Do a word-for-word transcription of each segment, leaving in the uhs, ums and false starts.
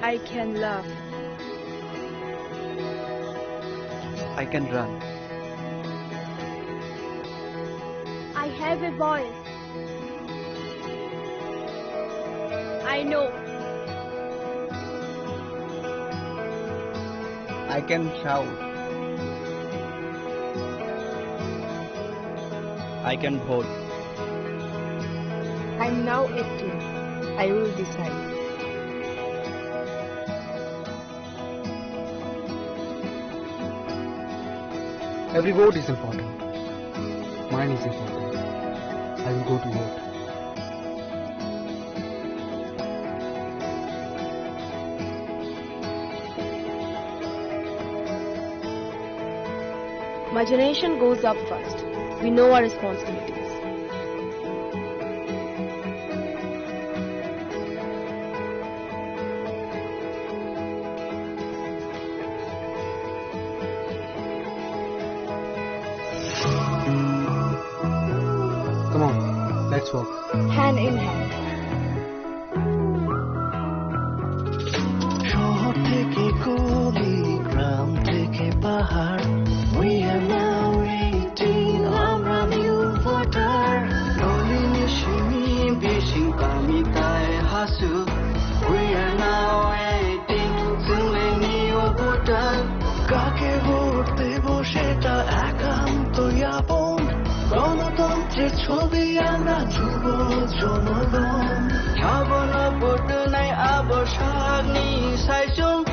I can laugh. I can run. I have a voice. I know. I can shout. I can vote. I'm now eighteen. I will decide. Every vote is important. Mine is important. I will go to vote. My generation goes up first. We know our responsibilities. Come on, let's walk. Hand in hand. শহর থেকে গলি, গ্রাম থেকে পাহাড়, we are now eighteen, আমরা new voter. Nolini simi bising kami tai hasu, we are now eighteen, chwng le new voter. কাকে ভোট দেব সেটা একান্ত যাপন। গণতন্ত্রের ছবি আমরা যুব জনগণ। Habano vote nai abo sakni saisung.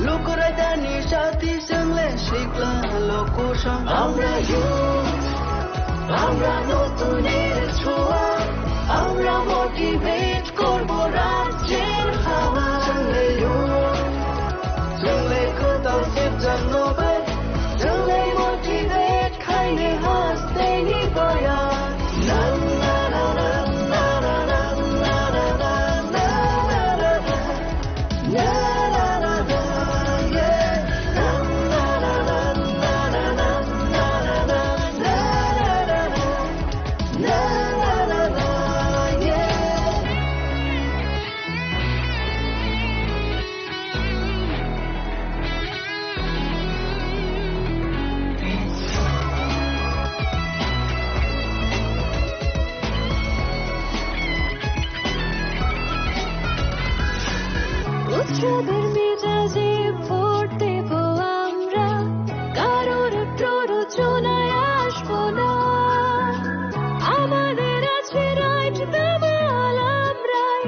Lukurai dani sati chwng le sikla lokusong. আমরা youth, আমরা নতুনের ছোঁয়া, আমরা motivate করব রাজ্যের হাওয়া। Chwngle youth, chwngle kwtal sipjak nobai, chwngle motivate khaini hasteni boya. উৎসবের মেজাজে ভোট দেব আমরা, কারোর প্ররোচনায় আসবো না। আমাদের আছে right, দামাল আমরাই,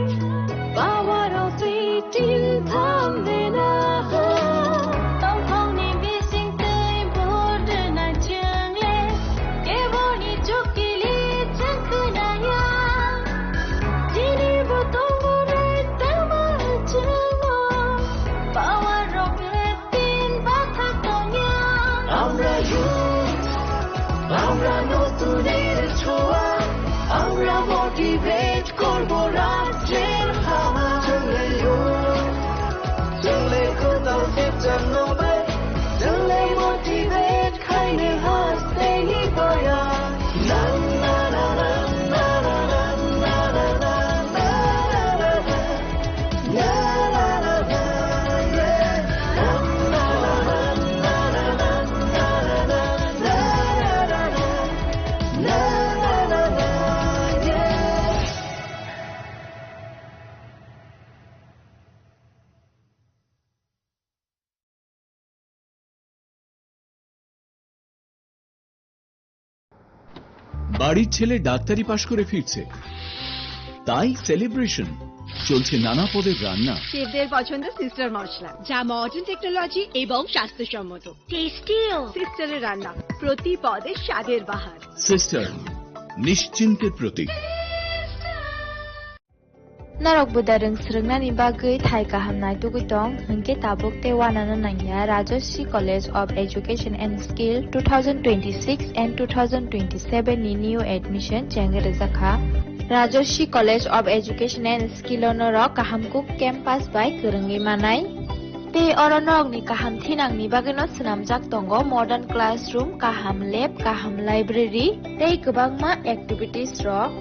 power of eighteen থামবে না। Tongthokni bisingtwi vote rwna chwngle, keboni chukili chwng khwnaya. Chini bo tongo right, damal chwngo, power of eighteen bathak tongya. আমরা youth, আমরা নতুনের ছোঁয়া, আমরা motivate করব রাজ্যের হাওয়া। চলে youth, চলে কোথাও শিবচন্দ্র ভাই, চলে motivate খাইনে হাসতে নি বয়া। বাড়ির ছেলে ডাক্তারি পাশ করে ফিরছে, তাই সেলিব্রেশন। চলছে নানা পদের রান্না। শেফদের পছন্দ সিস্টার মশলা, যা মডার্ন টেকনোলজি এবং স্বাস্থ্যসম্মত। টেস্টিও। সিস্টারের রান্না, প্রতি পদে স্বাদের বাহার। সিস্টার, নিশ্চিন্তের প্রতীক। Norok buda rwng swrwngnani bagwi thai kaham naitugwi tong, hwnkhe tabuk tei uanano nangya Rajashree College of Education and Skill two thousand twenty-six and two thousand twenty-seven ni new admission chengwi rwjakha. Rajashree College of Education and Skill o norok kaham kuk campus bai kwrwngwi manai. Tei oro norokni kaham thinangni bagwino swnamjak tongo modern classroom, kaham lab, kaham library tei kwbangma activities rok.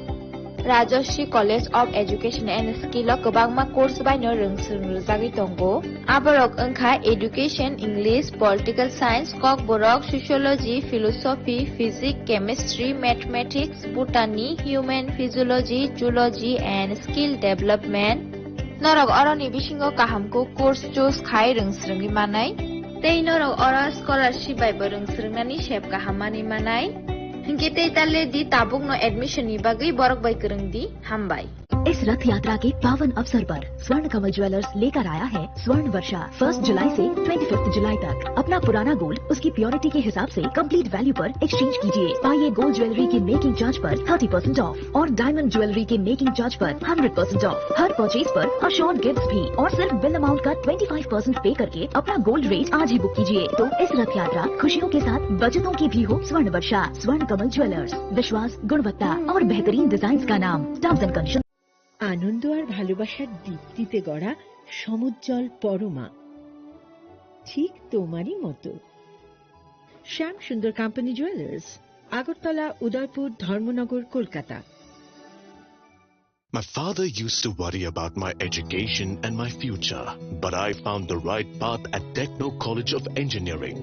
Rajashree College of Education and Skill o kwbangma course bai no rwngswrwng rwjagwi tongo. Aborok wngkha Education, English, Political Science, Kokborok, Sociology, Philosophy, Physics, Chemistry, Mathematics, Botany, Human Physiology, Zoology and Skill Development. Norok oroni bisingo kaham kuk course choose khai rwngswrwngwi manai. Tei norok oro scholarship bai bo rwngswrwngnani sep kaham manwi manai. Hinkhe tei tale di tabukno admission ni bagwi borok bai kwrwng di. Hambai. इस रथ यात्रा के पावन अवसर पर स्वर्ण कमल ज्वेलर्स लेकर आया है स्वर्ण वर्षा। फर्स्ट जुलाई से ट्वेंटी फिफ्थ जुलाई तक अपना पुराना गोल्ड उसकी प्योरिटी के हिसाब से कंप्लीट वैल्यू पर एक्सचेंज कीजिए। पाइए गोल्ड ज्वेलरी की मेकिंग चार्ज पर थर्टी परसेंट ऑफ और डायमंड ज्वेलरी की मेकिंग चार्ज पर हंड्रेड परसेंट ऑफ। हर परचेज पर अश्योर्ड गिफ्ट्स भी और सिर्फ बिल अमाउंट का ट्वेंटी फ़ाइव परसेंट पे करके अपना गोल्ड रेट आज ही बुक कीजिए। तो इस रथ यात्रा खुशियों के साथ बचतों की भी हो स्वर्ण वर्षा। स्वर्ण कमल ज्वेलर्स, विश्वास, गुणवत्ता और बेहतरीन डिजाइन का नाम। Terms and condition. আনন্দ আর ভালোবাসার দীপ্তিতে গড়া সমুজ্জ্বল পরমা, ঠিক তোমারই মতো। শ্যাম সুন্দর কোম্পানি জুয়েলার্স, আগরতলা, উদয়পুর, ধর্মনগর, Kolkata. My father used to worry about my education and my future, but I found the right path at Techno College of Engineering.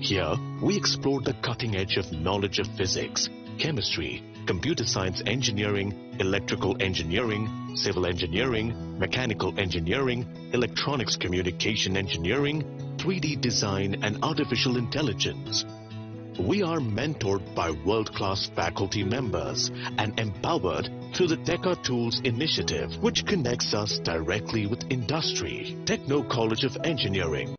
Here, we explore the cutting edge of knowledge of physics, chemistry, computer science engineering, electrical engineering, civil engineering, mechanical engineering, electronics communication engineering, three D design, and artificial intelligence. We are mentored by world-class faculty members and empowered through the Teka Tools initiative, which connects us directly with industry. Techno College of Engineering.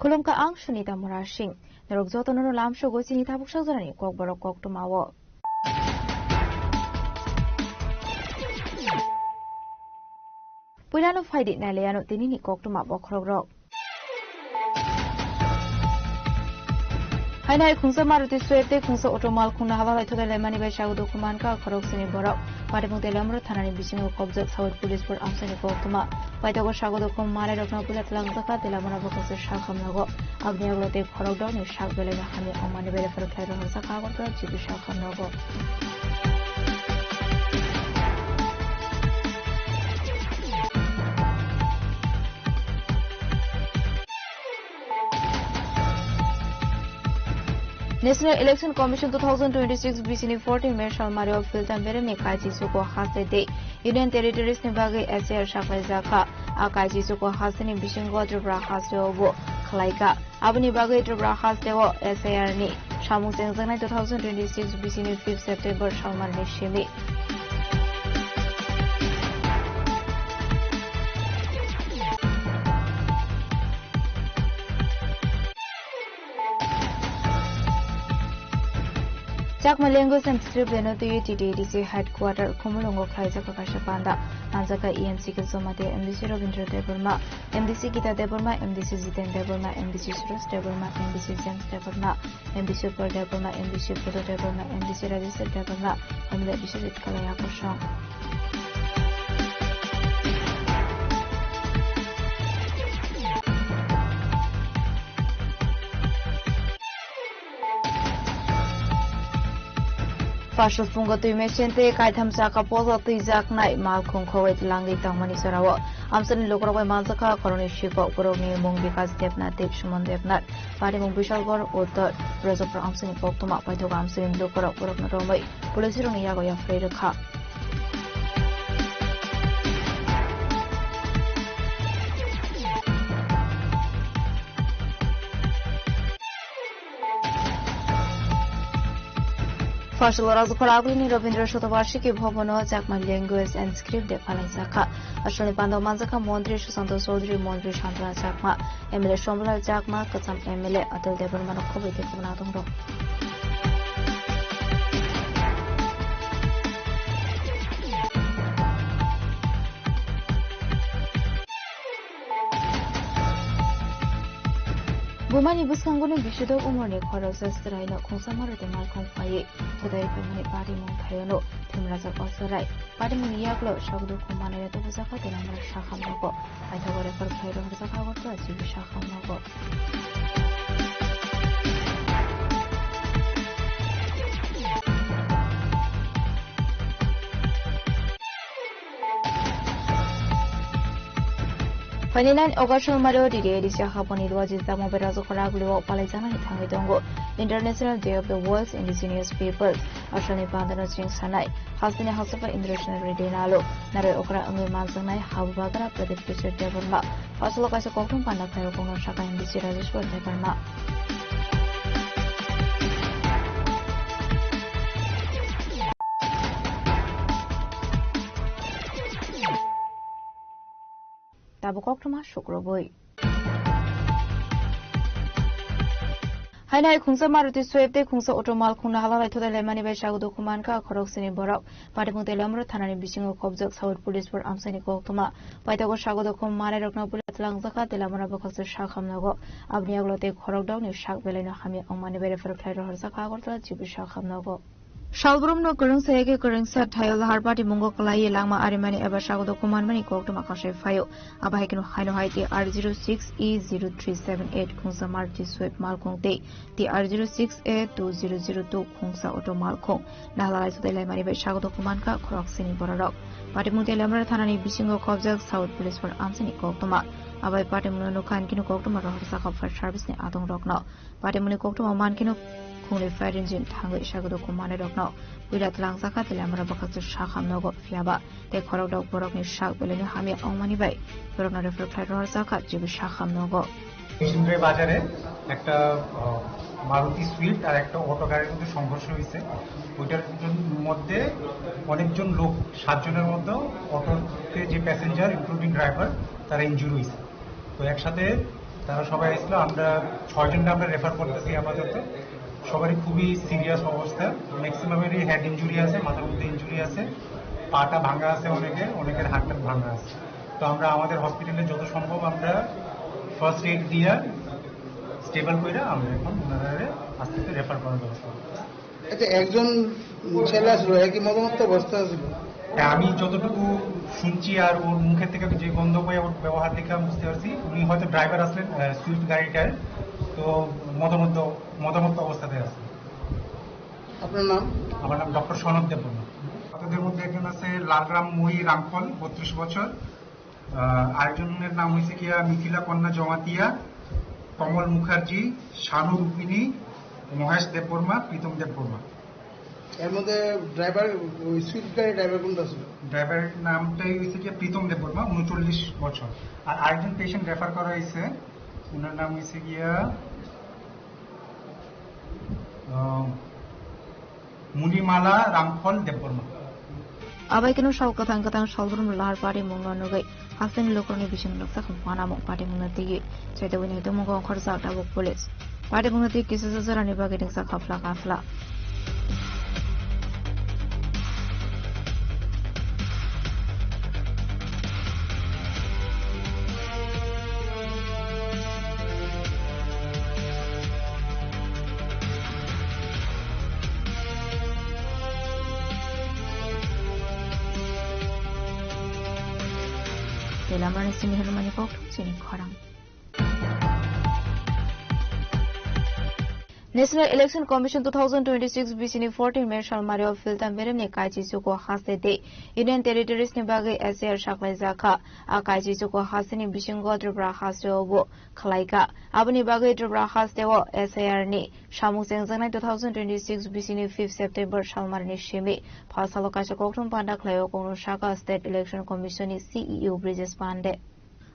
Khulumkha, ang Sunita Murasing. Norok jotono no lamsogo chini tabuk sakjaknai kokborok koktwma o. Puilano phaidi nailaiano tinini koktwma bokhorokrok. Haino hai khungsa Maruti Swift tei khungsa auto mal khungna haba bai thudai laimani bai sago dukhu mankha khorok sini borok. Patibung tei Lamro thanani bisingo kobjak South Police Force amchaini koktwma. Paithago sago dukhu manai rokno puila tlangjak kha tei lamano bwkhakse sak hamnago. Aboni yagulo tei khorok dokni sak belai no hamya wngmani belai phano khlai rwkha Agartala G B sak hamnago. National Election Commission two thousand twenty-six B C ni fourteen May salmario filter beremni kachi suko haste de Union Territories ni bagwi S I R saklai jakha. A kachi suko haste ni bisingo Tripura haste o bo khlai kha. Aboni bagwi Tripura haste o S I R ni samung chengjaknai two thousand twenty-six B C ni fifth September salmar ni simi. Chakma Language and Script Day no twiwi T T A D C headquarter Khumulwngo khlaijak kaisa panda. Manjak kha E M C K Jomati, M D C Rabindra Debbarma, M D C Gita Debbarma, M D C Jiten Debbarma, M D C Suresh Debbarma, M D C James Debbarma, M D C Upal Debbarma, M D C Buddha Debbarma, M D C Rajesh Debbarma, M L A Biswajit Kalai Akosong. Parshal phungo twi mesen tei kaitham chakha poja twijaknai malkhung khogwi langwi tongmani jorao amchaini lukurok bai manjakha khoroknwi sikhok, borokni mung Bikas Debnath tei Suman Debnath, parimung Bishalgarh Uttor. Rajapur amchaini koktwma paithago amchaini lukurok borokno romwi police rokni yago yapharwi rwkha. Phasalo Rajkhor Agulini Rabindra Shatabarshiki Bhavano Chakma Language and Script Day phalaijakha. Asalni pando manjakha Montri Susanto Chaudhary, Montri Santana Chakma, M L A Somlal Chakma, Kacham M L A Atul Debbarmano khoboi tei khobna tongrok. Bumani bwskango ni bisudok umorni khoroksa chwraino khungsa Maruti malkhung phaiwi thudai phaimani patimung thaiono thumrajak o chwrai. Patimungni yaklo sakduk manwi tubujak o Telamra sakham rogo. Paithago refer khlai rohorjak Agartala G B sakham rogo. Phainai nine August salmario D D A D C haboni dua jizamo berajo khoragulio palaijaknani thangwi tongo International Day of the World's Indigenous Peoples. Asalni pandano chwng sanai hasteni hastapa International Day nalo narwi okra wngwi manjaknai habu bagara Pradyut Kishore Debbarma. Phasalo kaisa koktwma panda khlaio kongno saka M D C Rajeshwar Debbarma. Tabuk koktwma sukrubui. Hainai khungsa Maruti Swift tei khungsa auto malkhungno halalai thudai laimani bai sago dukhu mankha khorok sini borok. Patimung Telamra thanani bisingo khobjak South Police Force amchaini koktwma. Paithago sago dukhu manai rokno puila tlangjak kha Telamra bwkhaksa sakham nogo. Aboni yagulo tei khorok dokni sak belaino hamya wngmani bai refer khlai rohorjak kha Agartala G B sakham nogo. Salbrumno kwrwng saya khe kwrwngsa thaio lahar patimungo kwlaiwi langma arimani eba sagodo kumanmani koktwma kasai phaio. Abo hai kheno haino hai T R zero six E zero three seven eight khungsa Maruti Swift malkhung tei T R zero six A two zero zero two khungsa auto malkhung. Nahalai sudai laimani bai sagodo kumankha khorok sini bororok. Patimung Telamra thanani bisingo khobjak South Police Force amchaini koktwma. Abai patimungno nukha hinkhe koktwma rohorjak kha fire service ni adongrokno. Patimungni koktwma mankheno khungni fire engine thangwi sagodo kumanai rokno puila tlangjak kha Telamra bwkhaksa sakham nogo phiyaba tei khorok dok borokni sak belaino hamya wngmani bai borokno refer khlai rohorjak kha G B sakham nogo. Stationery বাজারে একটা, আহ, মারুতি সুইফট আর একটা অটো গাড়ির মধ্যে সংঘর্ষ হয়েছে। ওইটার জন-, মধ্যে অনেকজন লোক, সাতজনের মধ্যে অটোতে যে প্যাসেঞ্জার, ইনক্লুডিং ড্রাইভার, তারা ইনজুরি হয়েছে। তো একসাথে তারা সবাই আসলো, আমরা ছয়জনকে আমরা রেফার করতেছি আপাতত। সবারই খুবই সিরিয়াস অবস্থা, ম্যাক্সিমামেরই হেড ইনজুরি আছে, মাথার মধ্যে ইনজুরি আছে, পাটা ভাঙা আছে অনেকের, অনেকের হাতটা ভাঙা আছে। তো আমরা আমাদের হসপিটালে যত সম্ভব আমরা ফার্স্ট এইড দিয়ে স্টেবল করে আমরা এখন ওনারা আস্তে আস্তে রেফার করার ব্যবস্থা করতেছি। আচ্ছা, একজন ছেলে আসলো, একই মদমত্ত অবস্থা ছিল। হ্যাঁ, আমি যতটুকু শুনছি আর ওর মুখের থেকে যে গন্ধ পাই, ওর ব্যবহার দেখে আমি বুঝতে পারছি উনি হয়তো ড্রাইভার আসলেন, আহ, সুইফট গাড়িটার। তো মদমত্ত, মদমত্ত অবস্থাতে আছে। আপনার নাম? আমার নাম ডক্টর সনদ দেববর্মা। তাদের মধ্যে একজন আছে লালরাম মই রাংখল, বত্রিশ বছর। আহ, আরেকজনের নাম হয়েছে গিয়া মিথিলা কন্যা জমাতিয়া, কমল মুখার্জি, শানু রূপিণী, মহেশ দেববর্মা, প্রীতম দেববর্মা। এর মধ্যে ড্রাইভার, ওই সুইফট গাড়ির ড্রাইভার কোনটা ছিল? ড্রাইভারের নামটাই হয়েছে গিয়া প্রীতম দেববর্মা, ঊনচল্লিশ বছর। আর আরেকজন পেশেন্ট রেফার করা হয়েছে, ওনার নাম হয়েছে গিয়া, আহ, মুনিমালা রাংখল Debbarma. Abai keno sal kwthang kwthang salbrum lahar patimungno nugwi hasteni lukurokni bisingo nukjak manamung patimungno twiwi chaitogwi naitomung ongkhorjak tabuk police. Patimungno twi kisa jorani bagwi ringjak kha phlak asla. Telamani sini hermani kok sini khorang. National Election Commission two thousand twenty-six B C ni fourteen May salmario Philtam beremni kaichi chuko haste tei Union Territories ni bagwi S I R saklaijakha. A kaichi chuko hasteni bisingo Tripura hasteo bo khlaikha. Aboni bagwi Tripura hasteo S I R ni samung chengjaknai two thousand twenty-six B C ni fifth September salmarni simi phalsalo kaisa koktwma panda khlaio kongno saka State Election Commission ni C E O Brijesh Pande.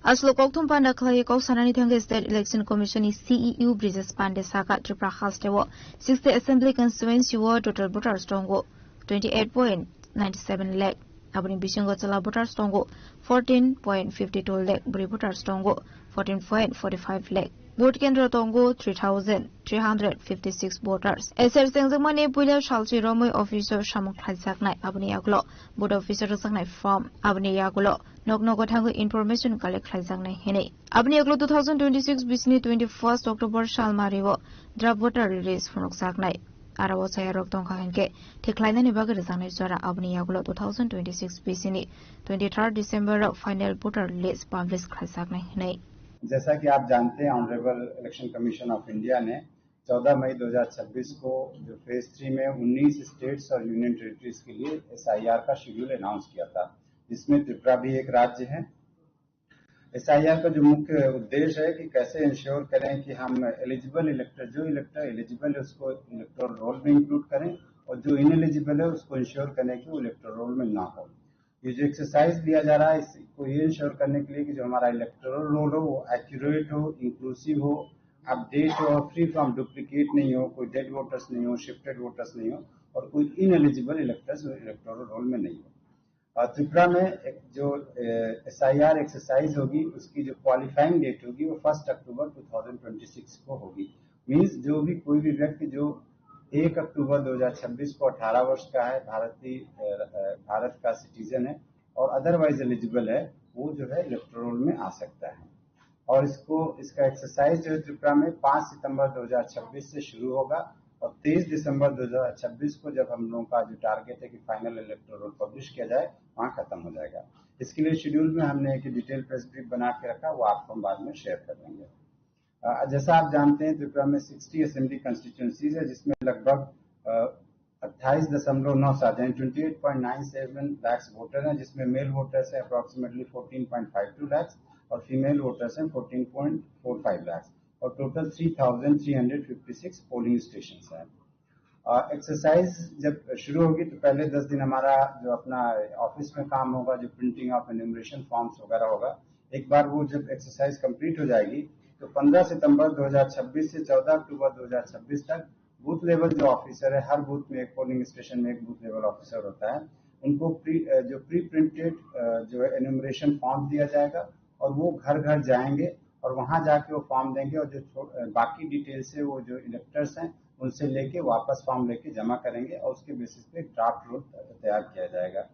Aswk kokthum panda khlaiwi kok sanani thangwi State Election Commission ni C E O Brijesh Pandey sakha, Tripura hasteo sixty Assembly Constituency o total voters tongo twenty eight point nine seven lakh. Aboni bisingo chwla voters tongo fourteen point fifty two lakh, bwrwi voters tongo fourteen point forty five lakh. Vote kendro tongo three thousand three hundred fifty six voters. S R chengjakmani puila salchi romwi office o samung khlaijaknai, aboni yagulo vote office o rwjaknai form, aboni yagulo nok nogo thangwi information collect khlaijaknai hinwi. Aboni yagulo two thousand twenty six bisini twenty first October salmario draft voter list phunukjaknai. Aro o chayarok tongkha hinkhe thik khlainani bagwi rwjaknai jora, aboni yagulo two thousand twenty six bisini twenty third December o final voter list publish khlaijaknai hinwi. जैसा कि आप जानते हैं, honourable election commission of India ने चौदह मई दो हज़ार छब्बीस को जो फेज थ्री में उन्नीस स्टेट्स और यूनियन टेरिटरीज के लिए एसआईआर का शेड्यूल अनाउंस किया था, जिसमें त्रिपुरा भी एक राज्य है। एसआईआर का जो मुख्य उद्देश्य है कि कैसे इंश्योर करें कि हम एलिजिबल इलेक्टर, जो इलेक्टर एलिजिबल है, उसको इलेक्टोरल रोल में इंक्लूड करें, और जो इनएलिजिबल है, उसको इंश्योर करें कि वो इलेक्टोरल रोल में ना हो। ये जो एक्सरसाइज लिया जा रहा है, इसको ये इंश्योर करने के लिए कि जो हमारा इलेक्टोरल रोल हो, वो एक्यूरेट हो, इंक्लूसिव हो, अपडेट हो, फ्री फ्रॉम डुप्लीकेट नहीं हो, कोई डेड वोटर्स नहीं हो, शिफ्टेड वोटर्स नहीं हो, और कोई इनएलिजिबल इलेक्टर्स इलेक्टोरल रोल में नहीं हो। और त्रिपुरा में एक जो एसआईआर एक्सरसाइज होगी, उसकी जो क्वालिफाइंग डेट होगी, वो फर्स्ट अक्टूबर दो हज़ार छब्बीस को होगी। मीन्स जो भी, कोई भी व्यक्ति जो एक अक्टूबर दो हज़ार छब्बीस को अठारह वर्ष का है, भारतीय अ, अ, भारत का सिटीजन है और अदरवाइज एलिजिबल है, वो जो है इलेक्टोरल में आ सकता है। और इसको, इसका एक्सरसाइज जो है त्रिपुरा में पाँच सितंबर दो हज़ार छब्बीस से शुरू होगा और तेईस दिसंबर दो हज़ार छब्बीस को, जब हम लोगों का जो टारगेट है कि फाइनल इलेक्टोरल पब्लिश किया जाए, वहाँ खत्म हो जाएगा। इसके लिए शेड्यूल में हमने एक डिटेल प्रेस ब्रीफ बना के रखा, वो आपको हम बाद में शेयर कर देंगे। अ, जैसा आप जानते हैं, त्रिपुरा में सिक्सटी असेंबली कॉन्स्टिट्यूएंसीज है, जिसमें लगभग, अ, अट्ठाईस दशमलव नौ सात, यानी twenty eight point nine seven lakhs voter हैं, जिसमें मेल वोटर्स हैं approximately fourteen point five two lakhs और फीमेल वोटर्स हैं fourteen point four five lakhs, और total three thousand three hundred fifty six polling stations हैं। अ, एक्सरसाइज जब शुरू होगी, तो पहले दस दिन हमारा जो अपना ऑफिस में काम होगा, जो प्रिंटिंग ऑफ एन्यूमरेशन फॉर्म्स वगैरह होगा, एक बार वो जब एक्सरसाइज कंप्लीट हो जाएगी, तो पन्द्रह सितंबर दो हज़ार छब्बीस से चौदह अक्टूबर दो हज़ार छब्बीस तक बूथ लेवल जो ऑफिसर है, हर बूथ में एक, पोलिंग स्टेशन में एक बूथ लेवल ऑफिसर होता है, उनको प्री, अ, जो प्री प्रिंटेड, अ, जो है, एन्यूमरेशन फॉर्म दिया जाएगा और वो घर घर जाएंगे और वहां जाके वो फॉर्म देंगे और जो छो-, अ, बाकी डिटेल्स है, वो जो इलेक्टर्स हैं, उनसे लेके वापस फॉर्म लेके जमा करेंगे और उसके बेसिस पे ड्राफ्ट रोल तैयार किया जाएगा।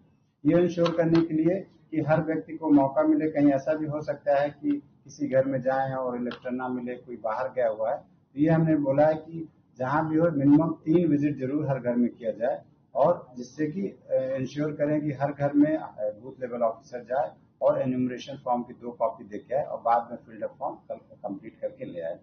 ये इंश्योर करने के लिए कि हर व्यक्ति को मौका मिले, कहीं ऐसा भी हो सकता है कि किसी घर में जाएं और इलेक्टर ना मिले, कोई बाहर गया हुआ है, तो ये हमने बोला है कि जहां भी हो, मिनिमम तीन विजिट जरूर हर घर में किया जाए, और जिससे कि, अ, इंश्योर करें कि हर घर में, अ, बूथ लेवल ऑफिसर जाए और एन्यूमरेशन फॉर्म की दो कॉपी देके आए और बाद में फिल्ड अप फॉर्म कंप्लीट करके ले आए।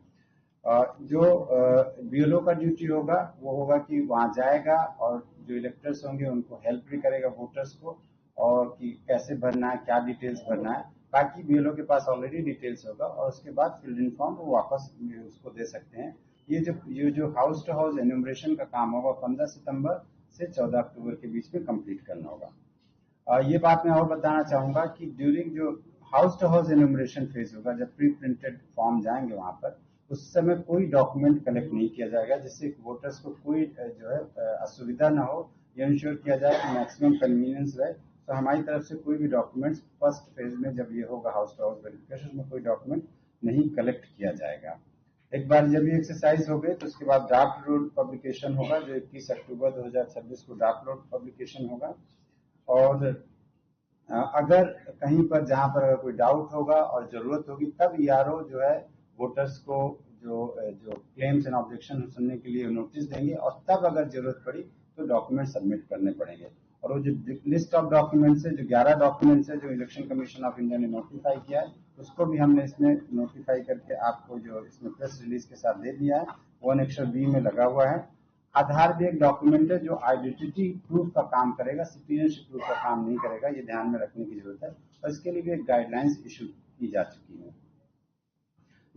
अ, जो, अ, बीएलओ का ड्यूटी होगा, वो होगा कि वहाँ जाएगा और जो इलेक्टर्स होंगे, उनको हेल्प भी करेगा, वोटर्स को, और कि कैसे भरना है, क्या डिटेल्स भरना है। बाकी बीएलओ के पास ऑलरेडी डिटेल्स होगा और उसके बाद फिल्ड इन फॉर्म वो वापस उसको दे सकते हैं। ये जो, ये जो हाउस टू हाउस एन्यूमरेशन का काम होगा, पन्द्रह सितंबर से चौदह अक्टूबर के बीच में कंप्लीट करना होगा। अ, ये बात मैं और बताना चाहूंगा कि ड्यूरिंग जो house to house enumeration phase होगा, जब प्री प्रिंटेड फॉर्म जाएंगे वहां पर, उस समय कोई डॉक्यूमेंट कलेक्ट नहीं किया जाएगा, जिससे वोटर्स को कोई, अ, जो है, अ, असुविधा ना हो। ये इंश्योर किया जाए कि मैक्सिमम कन्वीनियंस रहे। तो हमारी तरफ से कोई भी डॉक्यूमेंट्स फर्स्ट फेज में, जब ये होगा हाउस टू हाउस वेरिफिकेशन, में कोई डॉक्यूमेंट नहीं कलेक्ट किया जाएगा। एक बार जब ये एक्सरसाइज हो गई, तो उसके बाद ड्राफ्ट रोल पब्लिकेशन होगा, जो इक्कीस अक्टूबर दो हज़ार छब्बीस को ड्राफ्ट रोल पब्लिकेशन होगा। और, अ, अगर कहीं पर, जहां पर अगर कोई डाउट होगा और जरूरत होगी, तब ईआरओ जो है, वोटर्स को जो, अ, जो क्लेम्स एंड ऑब्जेक्शन सुनने के लिए नोटिस देंगे और तब अगर जरूरत पड़ी, तो डॉक्यूमेंट सबमिट करने पड़ेंगे। और वो जो लिस्ट ऑफ डॉक्यूमेंट्स है, जो ग्यारह डॉक्यूमेंट्स है, जो इलेक्शन कमीशन ऑफ इंडिया ने नोटिफाई किया है, उसको भी हमने इसमें नोटिफाई करके आपको जो इसमें प्रेस रिलीज के साथ दे दिया है, वन एक्स्ट्रा बी में लगा हुआ है। आधार भी एक डॉक्यूमेंट है जो आइडेंटिटी प्रूफ का काम करेगा, सिटीजनशिप प्रूफ का काम नहीं करेगा, ये ध्यान में रखने की जरूरत है। और इसके लिए भी एक गाइडलाइंस इशू की जा चुकी है।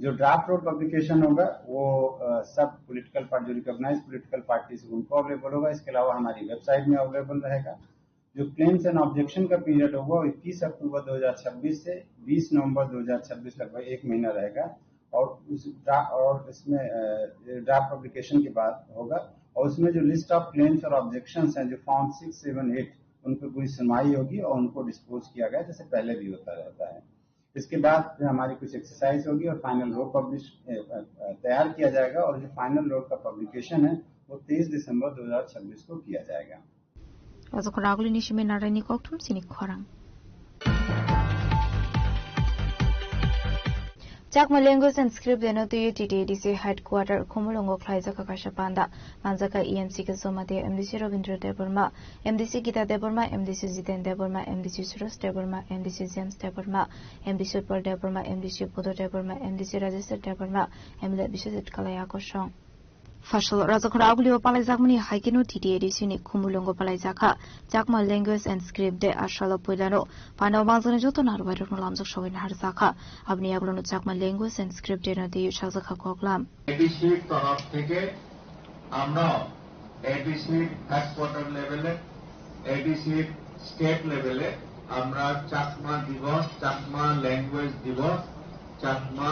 जो ड्राफ्ट रोल पब्लिकेशन होगा, वो, अ, सब पॉलिटिकल पार्टी, जो रिकॉग्नाइज पॉलिटिकल पार्टीज, उनको अवेलेबल होगा। इसके अलावा हमारी वेबसाइट में अवेलेबल रहेगा। जो क्लेम्स एंड ऑब्जेक्शन का पीरियड होगा, वो इक्कीस अक्टूबर दो हज़ार छब्बीस से बीस नवंबर दो हज़ार छब्बीस, लगभग एक महीना रहेगा। और उस ड्रा-, और इसमें ड्राफ्ट पब्लिकेशन के बाद होगा, और उसमें जो लिस्ट ऑफ क्लेम्स और ऑब्जेक्शंस हैं, जो फॉर्म सिक्स सेवन एट, उन पर पूरी सुनवाई होगी और उनको डिस्पोज किया गया, जैसे पहले भी होता रहता है। इसके बाद फिर हमारी कुछ एक्सरसाइज होगी और फाइनल रोल पब्लिश, अ, अ, अ, तैयार किया जाएगा, और जो फाइनल रोल का पब्लिकेशन है, वो तेईस दिसंबर दो हज़ार छब्बीस को किया जाएगा। Rajak raguli ni simi narai ni kokthum sini khorang. Chakma Language and Script Day no twi T T A D C headquarter Khumulwngo khlaijak kha kaisa panda. Manjak kha E M C K Jamatia, M D C Rabindra Debbarma, M D C Gita Debbarma, M D C Jiten Debbarma, M D C Suresh Debbarma, M D C James Debbarma, M D C Utpal Debbarma, M D C Buddha Debbarma, M D C Rajeshwar Debbarma, M L A Biswajit Kalai Akosong. Phasalo Rajakhor Agulio palaijakmani hai kheno T T A D C ni Khumulwngo palaijakha Chakma Language and Script Day. Asalo puilano pano mangjani joto narwai rokno lamjak sogwi naharjakha. Aboni yagulono Chakma Language and Script Day no twi sajakha koklam. A D C তরফ থেকে আমরা এডিসির হেডকোয়ার্টার লেভেলে, এডিসির স্টেট লেভেলে আমরা চাকমা দিবস, চাকমা ল্যাঙ্গুয়েজ দিবস, চাকমা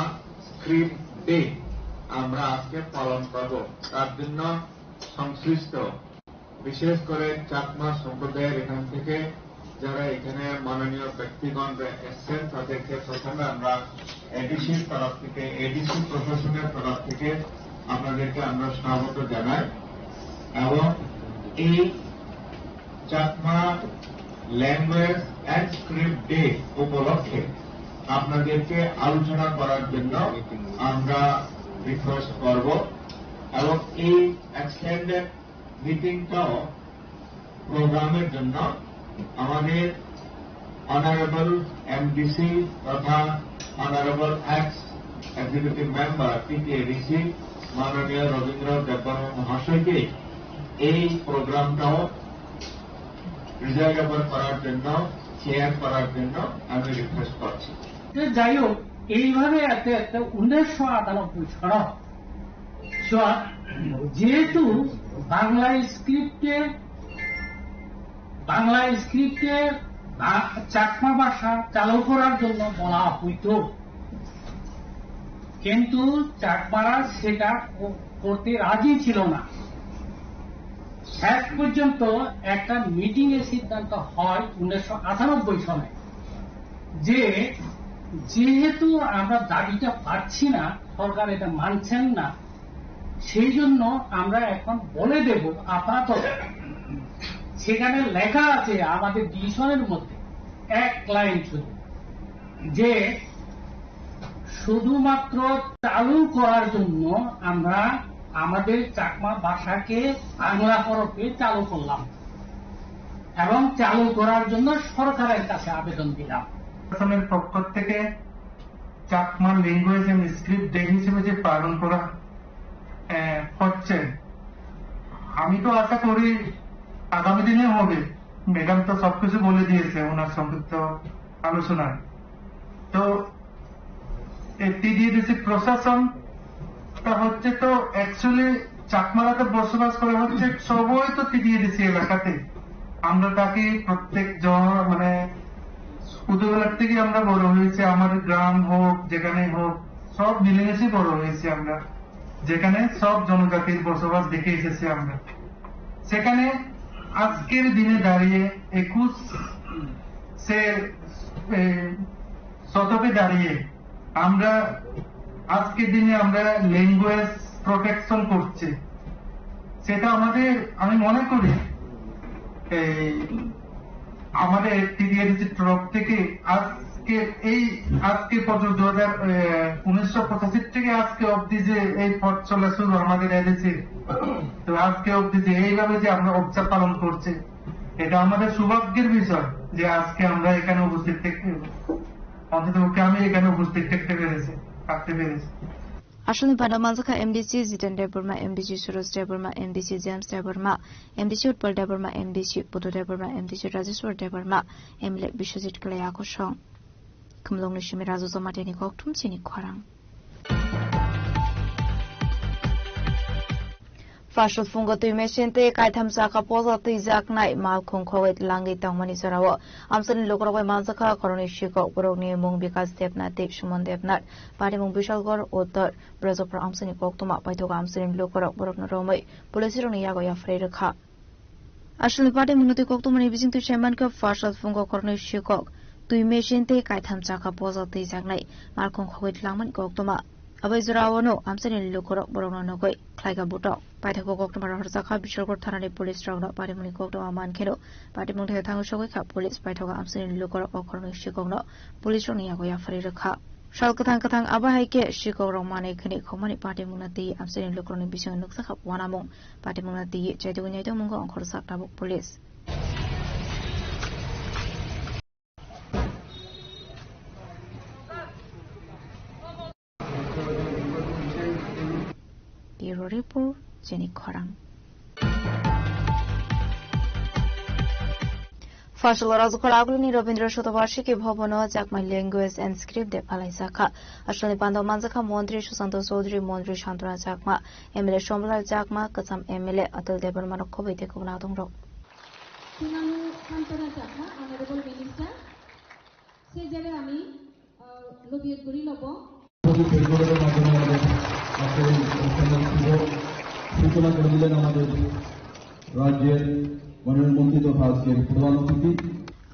স্ক্রিপ্ট ডে আমরা আজকে পালন করব। তার জন্য সংশ্লিষ্ট, বিশেষ করে চাকমা সম্প্রদায়ের এখান থেকে যারা এখানে মাননীয় ব্যক্তিগণ এসছেন, তাদেরকে প্রথমে আমরা এডিসির তরফ থেকে, এডিসি প্রশাসনের তরফ থেকে আপনাদেরকে আমরা স্বাগত জানাই। এবং এই Chakma language and script day উপলক্ষে আপনাদেরকে আলোচনা করার জন্য আমরা রিকোয়েস্ট করব। এবং এই এক্সটেন্ডেড মিটিংটাও প্রোগ্রামের জন্য আমাদের অনারেবল এমডিসি তথা honourable x executive member TTADC মাননীয় রবীন্দ্র দেববর্মা মহাশয়কে এই প্রোগ্রামটাও প্রিজাইড ওভার করার জন্য, চেয়ার করার জন্য আমি রিকোয়েস্ট করছি। তো যাই হোক, এইভাবে এতে এতে উনিশশো আটানব্বই সন, সন যেহেতু বাংলা স্ক্রিপ্টে, বাংলা স্ক্রিপ্টে ভা-, চাকমা ভাষা চালু করার জন্য বলা হইতো, কিন্তু চাকমারা সেটা ক-, করতে রাজি ছিল না। শেষ পর্যন্ত একটা মিটিং এ সিদ্ধান্ত হয় উনিশশো আটানব্বই সনে যে যেহেতু আমরা দাবিটা পাচ্ছি না, সরকার এটা মানছেন না, সেই জন্য আমরা এখন বলে দেব আপাতত, সেখানে লেখা আছে আমাদের ডিসিশনের মধ্যে এক লাইন শুধু, যে শুধুমাত্র চালু করার জন্য আমরা আমাদের চাকমা ভাষাকে বাংলা হরফে চালু করলাম এবং চালু করার জন্য সরকারের কাছে আবেদন দিলাম। প্রশাসনের পক্ষ থেকে Chakma language and script day হিসেবে যে পালন করা, আহ, হচ্ছে, আমি তো আশা করি আগামী দিনে হবে। ম্যাডাম তো সবকিছু বলে দিয়েছে ওনার সংক্ষিপ্ত আলোচনায়। তো এই টিটিএডিসি প্রশাসনটা হচ্ছে তো অ্যাকচুয়ালি চাকমারা তো বসবাস করে হচ্ছে সবই তো টিটিএডিসি এলাকাতে। আমরা থাকি প্রত্যেক জন, মানে, ছোটবেলার থেকে আমরা বড় হয়েছি, আমাদের গ্রাম হোক, যেখানে হোক, সব মিলেমিশে বড় হয়েছি আমরা, যেখানে সব জনজাতির বসবাস দেখে এসেছি আমরা। সেখানে আজকের দিনে দাঁড়িয়ে, একুশ সে, এ, শতকে দাঁড়িয়ে আমরা আজকের দিনে আমরা ল্যাঙ্গুয়েজ প্রোটেকশন করছে, সেটা আমাদের, আমি মনে করি, এই আমাদের টিটিএডিসির তরফ থেকে আজকে এই, আজকে পর্যন্ত দু হাজার, এ, উনিশশো পঁচাশি থেকে আজকে অবধি যে এই পথ চলা শুরু আমাদের এডিসির, তো আজকে অবধি যে এইভাবে যে আমরা উৎসব পালন করছি, এটা আমাদের সৌভাগ্যের বিষয় যে আজকে আমরা এখানে উপস্থিত থাকতে, অন্তত পক্ষে আমি এখানে উপস্থিত থাকতে পেরেছি, থাকতে পেরেছি। Aswkni panda manjakha M D C Jiten Debbarma, M D C Suresh Debbarma, M D C James Debbarma, M D C Utpal Debbarma, M D C Buddha Debbarma, M D C Rajeshwar Debbarma, M L A Biswajit Kalai Akosong. Khumulwngni simi Raju Jamatia ni kokthum chini khorang. Phasal phungo twi machine tei kaitham chakha poja twijaknai malkhung khogwi langwi tongmani jorao amchaini lukurok bai manjakha khoroknwi sikok, borokni mung Bikas Debnath tei Suman Debnath. Patimung Bishalgarh Uttor Brajapur amchaini koktwma paithago amchaini lukurok borokno romwi police rokni yago yapharwi rwkha. Aswlni patimungno twi koktwmani bisingtwi sai mankha, phasal phungo khoroknwi sikok, twi machine tei kaitham chakha poja twijaknai malkhung khogwi langmani koktwma. Abai jorao no amchaini lukurok borokno nugwi khlaikha butok. Paithago koktwma rohorjakha Bishalgarh thanani police rokno. Patimungni koktwma mankheno patimung thai thangwi sogwi kha police. Paithago amchaini lukurok o khoroknwi sikokno police rokni yago yapharwi rwkha. Sal kwthang kwthang abo hai khe sikok rok manwi khwnwi khokmani patimungno twi amchaini lukurokni bisingo nukjakha uanamung. Patimungno twi chaitugwi naitugmungo ongkhorjak tabuk police. Bureau Report, Chini Khorang. Phasal Rajukhala Agulini Rabindra Shatobarshiki Bhavano Chakma Language and Script Day palaijaka. Aswlni pando manjakha Montri Susanto Chaudhary, Montri Santana Chakma, M L A Somlal Chakma, Kwcham M L A Atul Debbarma rok khobwi tei kubun adongrok. Swngano Santana Chakma, Honorable Minister, sejare ami, uh, lobiye guri lobo. সচিব বেঙ্গলোরের মাধ্যমে আমাদের আজকের এই অনুষ্ঠানের শুভ সূচনা করে দিলেন আমাদের রাজ্যের মাননীয় মন্ত্রী তথা আজকের প্রধান অতিথি।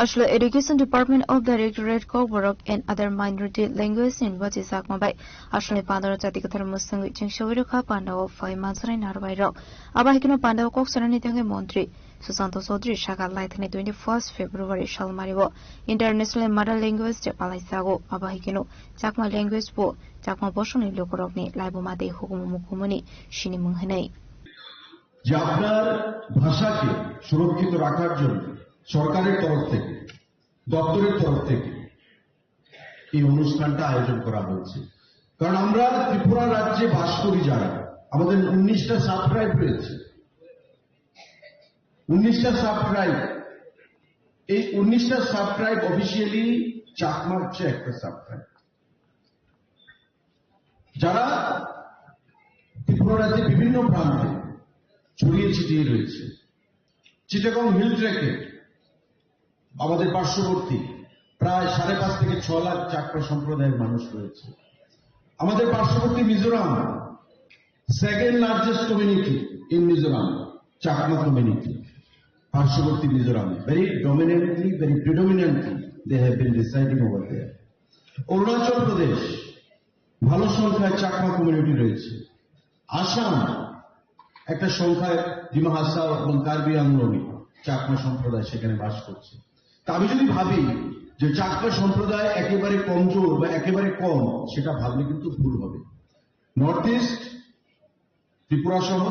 Aswlai Education Department of Directorate Kokborok and Other Minority Language ni bachi chakma bai aswlai pandao chati kwthar mwswngwi chengsawi rwkha pandao phai mansarai narwai rok. Abo hai kheno pandao kok sanani thangwi montri Susanto Chaudhary saka laithani twenty-first February salmario International Mother Language Day palaijago. Abo hai kheno Chakma language bo Chakma bosongni lukurokni laibuma tei hukumu mukumuni sinimung hwnwi. যে আপনার ভাষাকে সুরক্ষিত রাখার জন্য সরকারের তরফ থেকে, দপ্তরের তরফ থেকে এই অনুষ্ঠানটা আয়োজন করা হয়েছে। কারণ আমরা ত্রিপুরা রাজ্যে বাস করি যারা, আমাদের উনিশটা সাব ট্রাইব রয়েছে, উনিশটা সাব ট্রাইব, এই উনিশটা সাব ট্রাইব অফিসিয়ালি চাকমা হচ্ছে একটা সাব ট্রাইব, যারা ত্রিপুরা রাজ্যে বিভিন্ন প্রান্তে ছড়িয়ে ছিটিয়ে রয়েছে। চিটাগং হিল ট্র্যাকে আমাদের পার্শ্ববর্তী প্রায় সাড়ে পাঁচ থেকে ছ লাখ চাকমা সম্প্রদায়ের মানুষ রয়েছে। আমাদের পার্শ্ববর্তী Mizoram, second largest community in Mizoram, Chakma community. পার্শ্ববর্তী Mizoram, very dominantly, very predominantly they have been residing over there. Arunachal প্রদেশ, ভালো সংখ্যায় চাকমা কমিউনিটি রয়েছে। আসাম, একটা সংখ্যায় ডিমা হাসাও এবং কার্বি আংলং চাকমা সম্প্রদায় সেখানে বাস করছে। তা আমি যদি ভাবি যে চাকমা সম্প্রদায় একেবারে কমজোর বা একেবারে কম, সেটা ভাবলে কিন্তু ভুল হবে। নর্থ ইস্ট, ত্রিপুরা সহ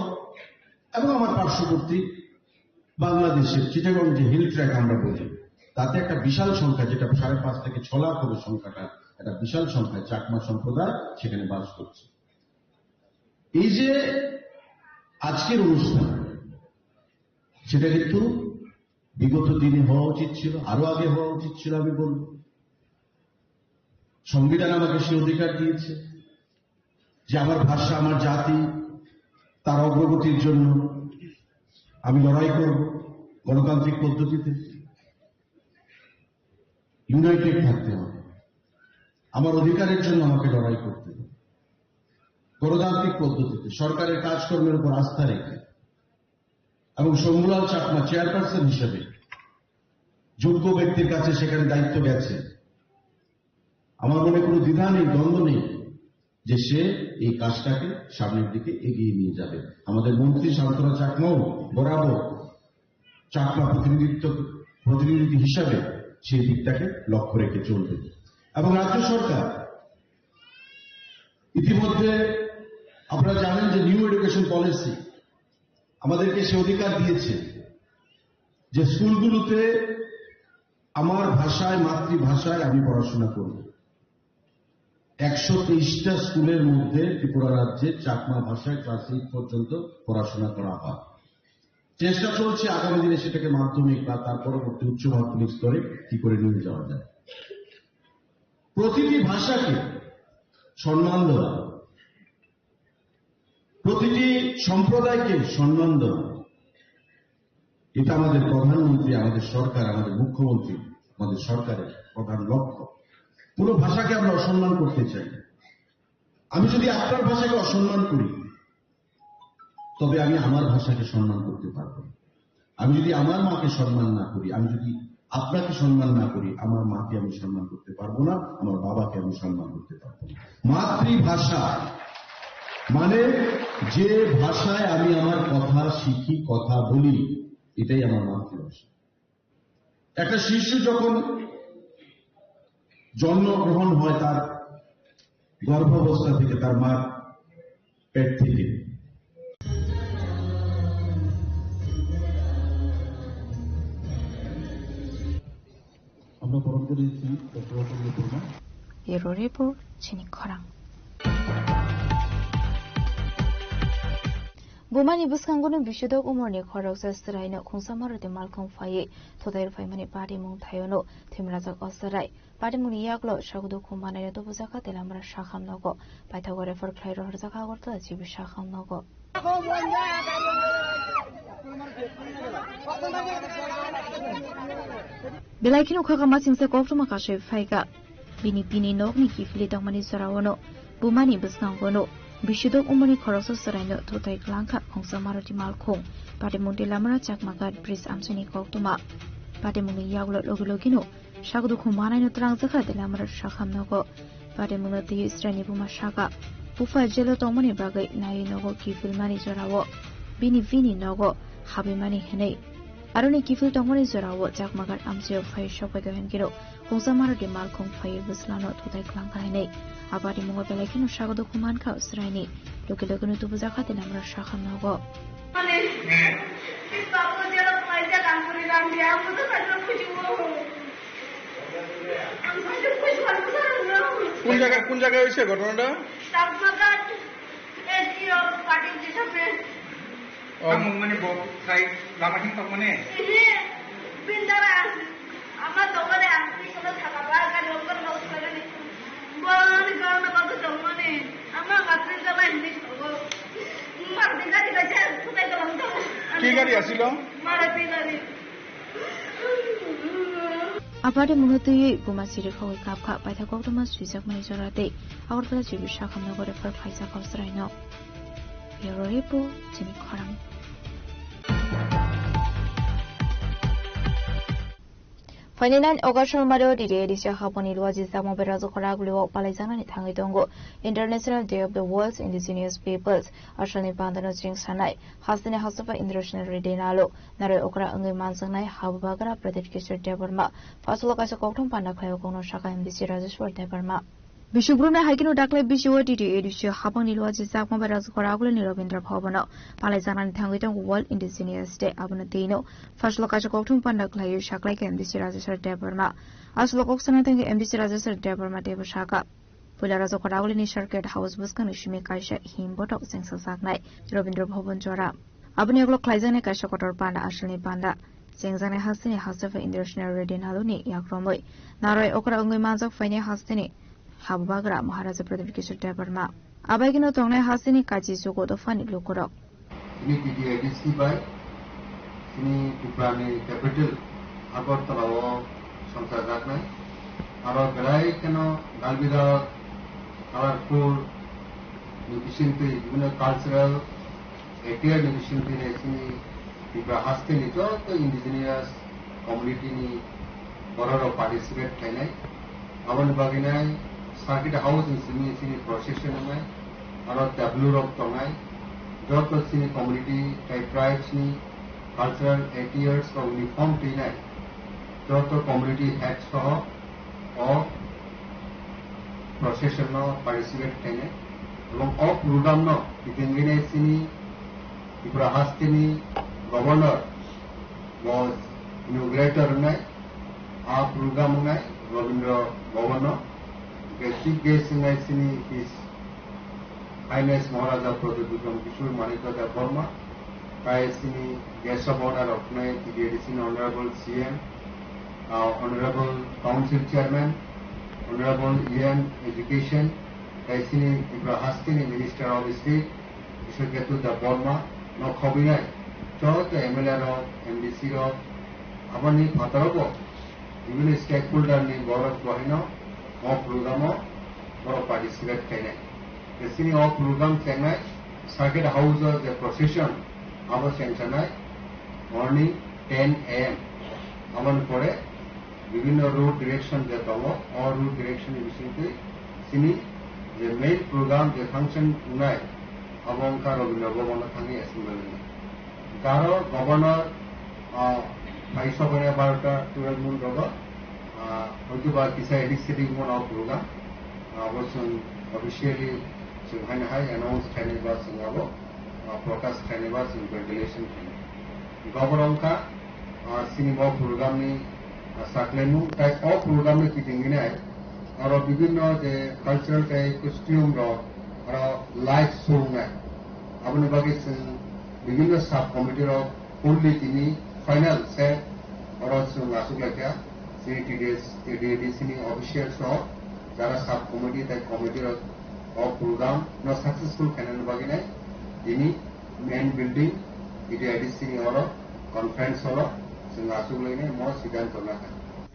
এবং আমার পার্শ্ববর্তী বাংলাদেশের চিটাগং যে হিল ট্র্যাক আমরা বলি, তাতে একটা বিশাল সংখ্যা, যেটা সাড়ে পাঁচ থেকে ছ লাখ হবে সংখ্যাটা, একটা বিশাল সংখ্যা চাকমা সম্প্রদায় সেখানে বাস করছে। এই যে আজকের অনুষ্ঠান, সেটা কিন্তু বিগত দিনে হওয়া উচিত ছিল, আরো আগে হওয়া উচিত ছিল, আমি বলব। সংবিধান আমাকে সে অধিকার দিয়েছে যে আমার ভাষা, আমার জাতি, তার অগ্রগতির জন্য আমি লড়াই করব গণতান্ত্রিক পদ্ধতিতে। ইউনাইটেড থাকতে হবে। আমার অধিকারের জন্য আমাকে লড়াই করতে হবে গণতান্ত্রিক পদ্ধতিতে, সরকারের কাজকর্মের উপর আস্থা রেখে। এবং শম্ভুলাল চাকমা চেয়ারপারসন হিসেবে যোগ্য ব্যক্তির কাছে সেখানে দায়িত্ব গেছে। আমার মনে কোনো দ্বিধা নেই, দ্বন্দ্ব নেই যে সে এই কাজটাকে সামনের দিকে এগিয়ে নিয়ে যাবে। আমাদের মন্ত্রী সান্ত্বনা চাকমাও বরাবর চাকমা প্রতিনিধিত্ব, প্রতিনিধি হিসাবে সেই দিকটাকে লক্ষ্য রেখে চলবে। এবং রাজ্য সরকার ইতিমধ্যে, আপনারা জানেন যে নিউ এডুকেশন পলিসি আমাদেরকে সে অধিকার দিয়েছে যে স্কুলগুলোতে আমার ভাষায়, মাতৃভাষায় আমি পড়াশোনা করব। একশো তেইশটা স্কুলের মধ্যে ত্রিপুরা রাজ্যে চাকমা ভাষায় ক্লাস এইট পর্যন্ত পড়াশোনা করা হয়। চেষ্টা চলছে আগামী দিনে সেটাকে মাধ্যমিক বা তার পরবর্তী উচ্চ মাধ্যমিক স্তরে কি করে নিয়ে যাওয়া যায়। প্রতিটি ভাষাকে সম্মান দেওয়া, প্রতিটি সম্প্রদায়কে সম্মান দেওয়া, এটা আমাদের প্রধানমন্ত্রী, আমাদের সরকার, আমাদের মুখ্যমন্ত্রী, আমাদের সরকারের প্রধান লক্ষ্য। কোনো ভাষাকে আমরা অসম্মান করতে চাই না। আমি যদি আপনার ভাষাকে অসম্মান করি, তবে আমি আমার ভাষাকে সম্মান করতে পারবো না। আমি যদি আমার মাকে সম্মান না করি, আমি যদি আপনাকে সম্মান না করি, আমার মাকে আমি সম্মান করতে পারবো না, আমার বাবাকে আমি সম্মান করতে পারবো না। মাতৃভাষা মানে যে ভাষায় আমি আমার কথা শিখি, কথা বলি, এটাই আমার মাতৃভাষা। একটা শিশু যখন জন্মগ্রহণ হয়, তার গর্ভাবস্থা থেকে, তার মার পেট থেকে। আমরা বরণ করে নিচ্ছি doctor Atul Debbarma. Bureau Report, Chini Khorang. Bumani bwskango no bisudok umorni khoroksa chwraino khungsa maroti malkhung phaiwi thotai rwphaimani patimung thaiono thwimrajak o chwrai. Patimungni yagulo sago dukhu manai tubujak kha Teliamura sakham nogo. Paithago refer khlai rohorjak kha Agartala G B sakham nogo. Belai kheno khaka masingsa koktwma kasui phaikha. Bini bini nokni kiphilwi tongmani joraono bumani bwskangono bisudok umorni khoroksa chwraino thotai kwlangkha khungsa maroti malkhung. Patimung Teliamura Chakmagat bridge amchaini koktwma. Patimungni yagulo logi logino Sago dukhu manaino twrangjakha Teliamura sakham nogo. Patimungno twiwi chwraini buma sakha, bupha jelo tongmani bagwi naiwi nogo kiphilmani jorao bini bini nogo habwimani hwnwi. Aroni kiphil tongmani jorao Chakmagat amchaio phai sokphaikha hwnkhe khungsa maroti malkhung phaiwi bwslano thotai kwlangkha hwnwi. A patimungo belai kheno sago dukhu mankha chwraini. Logi logino tubujakha Teliamura sakham nogo. Mane, babu jelo phai jelo ang kuri rang dia, ang bujo kajno khujibo. কোন জায়গা, কোন জায়গায় হয়েছে ঘটনাটা? চাকমাঘাট এসডিও পার্টির যে সামনে। ও। Ang mani bo sai lama sing tong mane. Ehe, bindara, ama tong mane ang ni sono thaka ba, kan lom kan lom sono ni. Bon kan na ba tong mane, ama matri ka ba hindi ko. Mar dinga dinga je, sutai ko lam tong. কি গাড়ি আছিল? Mara pinari. A patimungno twiwi buma siri khogwi kapkha, paithak koktwma swijakmani jora tei Agartala G B sakham nogo refer khlaijak o chwraino. Bureau Report, Chini Khorang. Phaini nine August Salmado D D A D C haponi luaji jakma bai Rajakhor Agulio palaijaknani thangwi tongo International Day of the World's Indigenous Peoples. Asalni pandano chwng sanai hasteni hastepha Indrasena Reddy Nalu, naroi okra wngwi manjaknai Habubagra Pradyut Kishore Debbarma. Phasalo kaisa kokthum panda khlaio kokno sakha M D C Rajeshwar Debbarma. Bisukbrumni hai kheno daklai bisio D D A D C hapangni luaji jakma bai Rajakhor Agulini Rabindra Bhavan-o palaijaknani thangwi tongo World Indigenous Day. Abono twi'-no phasalo kaisa kokthum panda khlaiwi saklaikha M D C Rajeshwar Debbarma. Asalo kok sanai thangwi M D C Rajeshwar Debbarma teibo sakha, puila Rajakhor Agulini Circuit House bwskangni simi kaisa him bothok chengsajaknai Rabindra Bhavan jora. Aboni ulo khlaijaknai kaisa kotor panda, asalni panda chengjaknai hasteni hastepha Indrasena Reddy Naluni yakromwi naroi okra wngwi manjak phainai hasteni Habubagra Maharaja Pradyut Kishore Debbarma. Abaikeno tongnai hasteni kachi chugo dophani lukurok. Chini D D A D C bai chini Tiprani capital Agartala o songchajaknai. Aro belai kheno dalbidal, colorful ni bisingtwi, bibhinno cultural attire ni bisingtwi chini Tripura hasteni joto indigenous community ni bororok participate khlainai. Aboni bagwi nai Circuit House ni simi chini procession wngnai, aro tableau rok tongnai, joto chini community tei tribes ni cultural attires rok uniform twinai, joto community head soho o procession no participate khlainai, ebong o program no kitingwinai chini Tripura hasteni Governor bo inaugurator wngnai, a program wngnai Rabindra Bhavan no. Hwnkhe chief guest wngnai chini His Highness Maharaja Pradyut Bikram Kishore Manikya Debbarma, tai chini guest of honor rok wngnai T D A D C ni Honorable C M, uh, Honorable Council Chairman, Honorable E M Education, tai chini Tripura hasteni Minister of State, Sri Ketu Debbarma no khobinai joto M L A rok, M D C rok, aboni phataro bo bibhinno stakeholder ni borok bohaino o program o borok participate khainai. Chini o program chengnai circuit house o je procession abo chengsanai morning ten A M. Aboni pore bibhinno road direction je tongo, o road direction ni bisingtwi chini je main program je function wngnai, abo wngkha Rabindra Bhavan o thangwi assembly ni. Garo governor, ah, phai sokoni barota twelve mun rogo, ah, hoytoba kisa edik sedik mun o program, abo chwng officially chwng haino hai announce khainai ba chwng abo, ah, protest khainai ba chwng ventilation khainai. Gobor wngkha, ah, chini bo program ni, ah, saklaimung, tai o program ni kiting hinai oro bibhinno je cultural tei costume rok oro live show wngnai. Aboni bagwi chwng bibhinno sub committee rok fully tini final set oro chwng achuk laikha. Chini T D S, T D A D C ni officials rok, jara sub committee tei committee rok o program no successful khainani bagwi nai tini main building, T D A D C ni oro conference hall o chwng achuk lainai mo siddhanto nakha.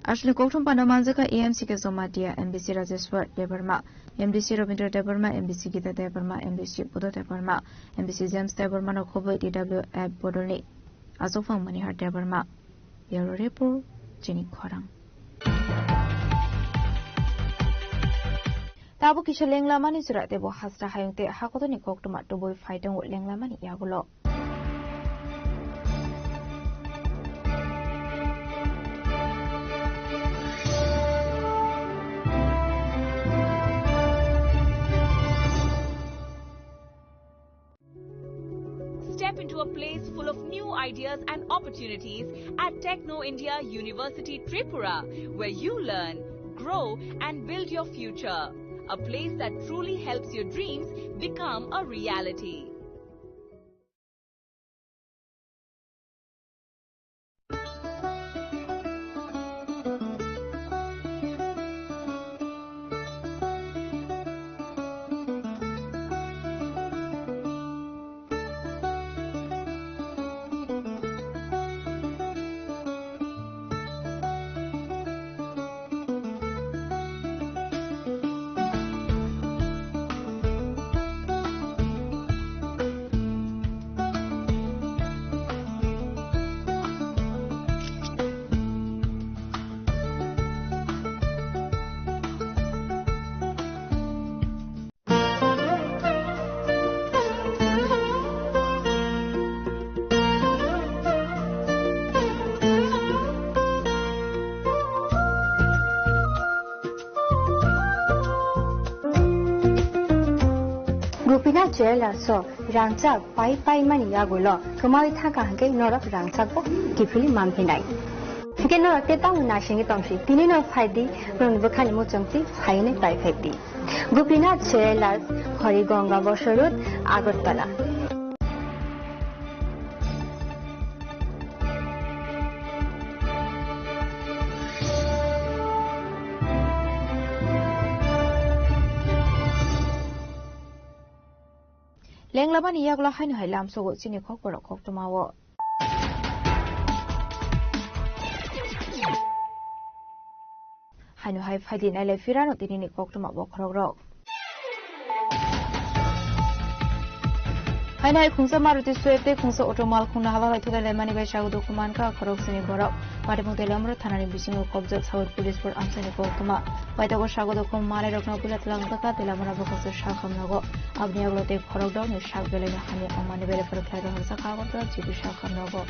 Aswkni kokthum panda manjakha A M C K Jamatia, M D C Rajeshwar Debbarma, M D C Rabindra Debbarma, M D C Gita Debbarma, M D C Buddha Debbarma, M D C James Debbarma no khobwi T W F bodolni achukphang Manihar Debbarma. Bureau Report, Chini Khorang. Tabuk kisa lenglamani chwra teibo hasra hayung tei hakotorni koktwma tubui phai tongo lenglamani yagulo. Step into a place full of new ideas and opportunities at Techno India University Tripura, where you learn, grow, and build your future. A place that truly helps your dreams become a reality. Gopinath Jewellers o rangchak pai pai mani yagulo kwmawi thangkha hwnkhe norok rangchak bo kiphilwi manphinai. Hwnkhe norok tei tamo naisingwi tongsi, tini no phaidi, norokni bwkhani muchungtwi phaiwi pai phaidi. Gopinath Jewellers, Harigonga Bosor Road, Agartala. Lenglamani yagulo haino hai lamsogo chini khokborok koktwmao. Haino hai phaidi nailai phirano tinini koktwma bokhorokrok. Haino hai khungsa Maruti Swift tei khungsa auto malkhungno halal hai thulai laimani bai sago dukhu mankha khorok sini borok. Patibung tei Lamra thanani bisingo kobjak South Police Force amchaini koktwma. Paithago sago dukhu manai rokno puila tlang taka tei lamano bwkhaksa sakham nogo. Aboni yagulo tei khorok dokni sak belaino hamya wngmani belai phano khlai rohorjak Agartala G B sakham nogo.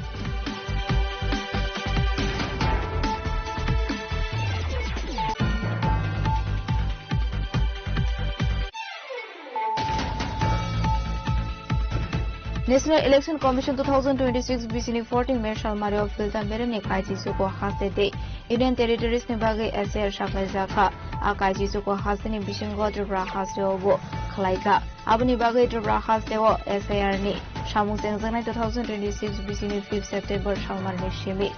National Election Commission two thousand twenty-six B C ni fourteen May salmario Philta Meremni kaisi chuko haste tei Union Territories ni bagwi S I R saklaijakha. A kaisi chuko hasteni bisingo Tripura hasteo bo khlaikha. Aboni bagwi Tripura hasteo S I R ni samung chengjaknai two thousand twenty-six B C ni fifth September salmarni simi.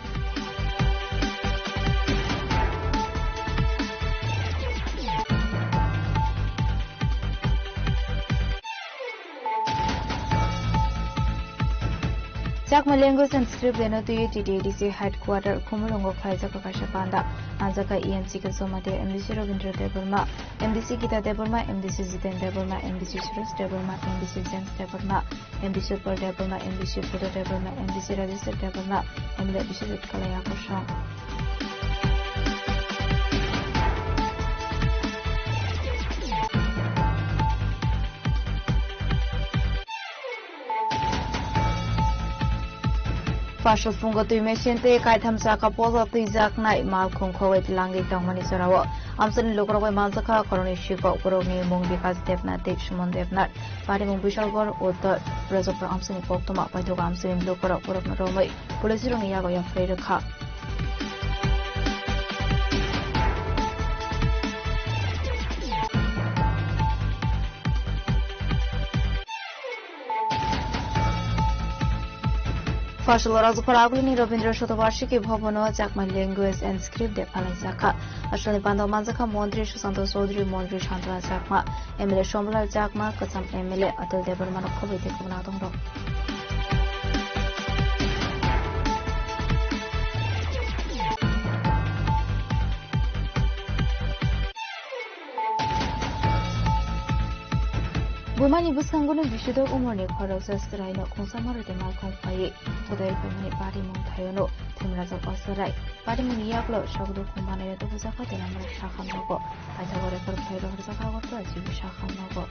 Chakma Language and Script Day no twiwi T T A D C headquarter Khumulwngo khlaijak kaisa panda. Manjakha E M C K Somatia, M D C Rabindra Debbarma, M D C Gita Debbarma, M D C Jiten Debbarma, M D C Suresh Debbarma, M D C James Debbarma, M D C Upal Debbarma, M D C Buddha Debbarma, M D C Rajeshwar Debbarma, M L A Biswajit Kalai Akosong. Phasal phungo twi machine tei kaitham chakha posa twijaknai malkhung khogwi langwi tongmani jorao amchaini lukurok bai manjakha koroni sikok borokni mung Bikas Debnath tei Suman Debnath. Patimung Bishalgarh Uttor Rajapur amchaini koktwma paithago amchaini lukurok borokno romwi police rokni yago yapharwi rwkha. Phasalo Rajapur Agulini Rabindra Shatobarshiki Bhavano Chakma Language and Script Day phalaijakha. Asalni panda manjakha Montri Susanto Chaudhary, Montri Santana Chakma, M L A Somlal Chakma, Kwcham M L A Atul Debbarmano khobwi tei kubun adongrok. Bumani bwskango no bisudok umorni khoroksa chwraino khungsa marwtwi malkhung phaiwi thodail phaimani patimung thaiono thwimrajak o chwrai. Patimungni yaklo sogduk khumanaio tubujakha tei namara sakhamnogo. Paithago record khlai rohorjak Agartala G B sakhamnogo.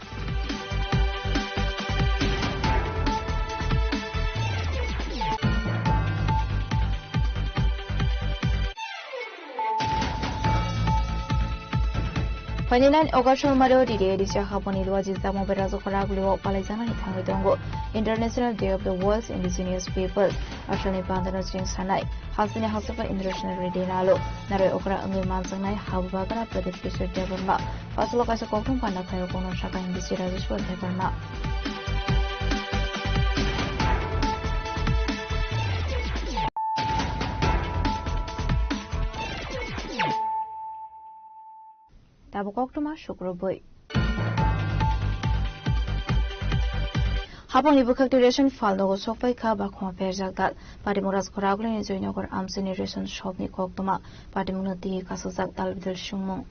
Phainai nine August Sombario T T A D C haponi luaji Jammu bai Rajapur Agulio palaijaknani thangwi tongo International Day of the World's Indigenous People. Asalni pandano chwng sanai, hasteni hasteo International Day nalo narwi okra wngwi manjaknai Habu Bagana Pradesh Kishore Debbarma. Asalo kaisa koktwma panda khaio kono saka M D C Rajeshwar Debbarma. Tabuk koktwma sukrubwi. Hapangni bwkhak twi ration phalnogo sokpai kha bakhuma pherjak dal. Patimung Rajapur Agulini Joynagar amchaini ration shopni koktwma. Patimungno twi kasajak dal bidal sungmung.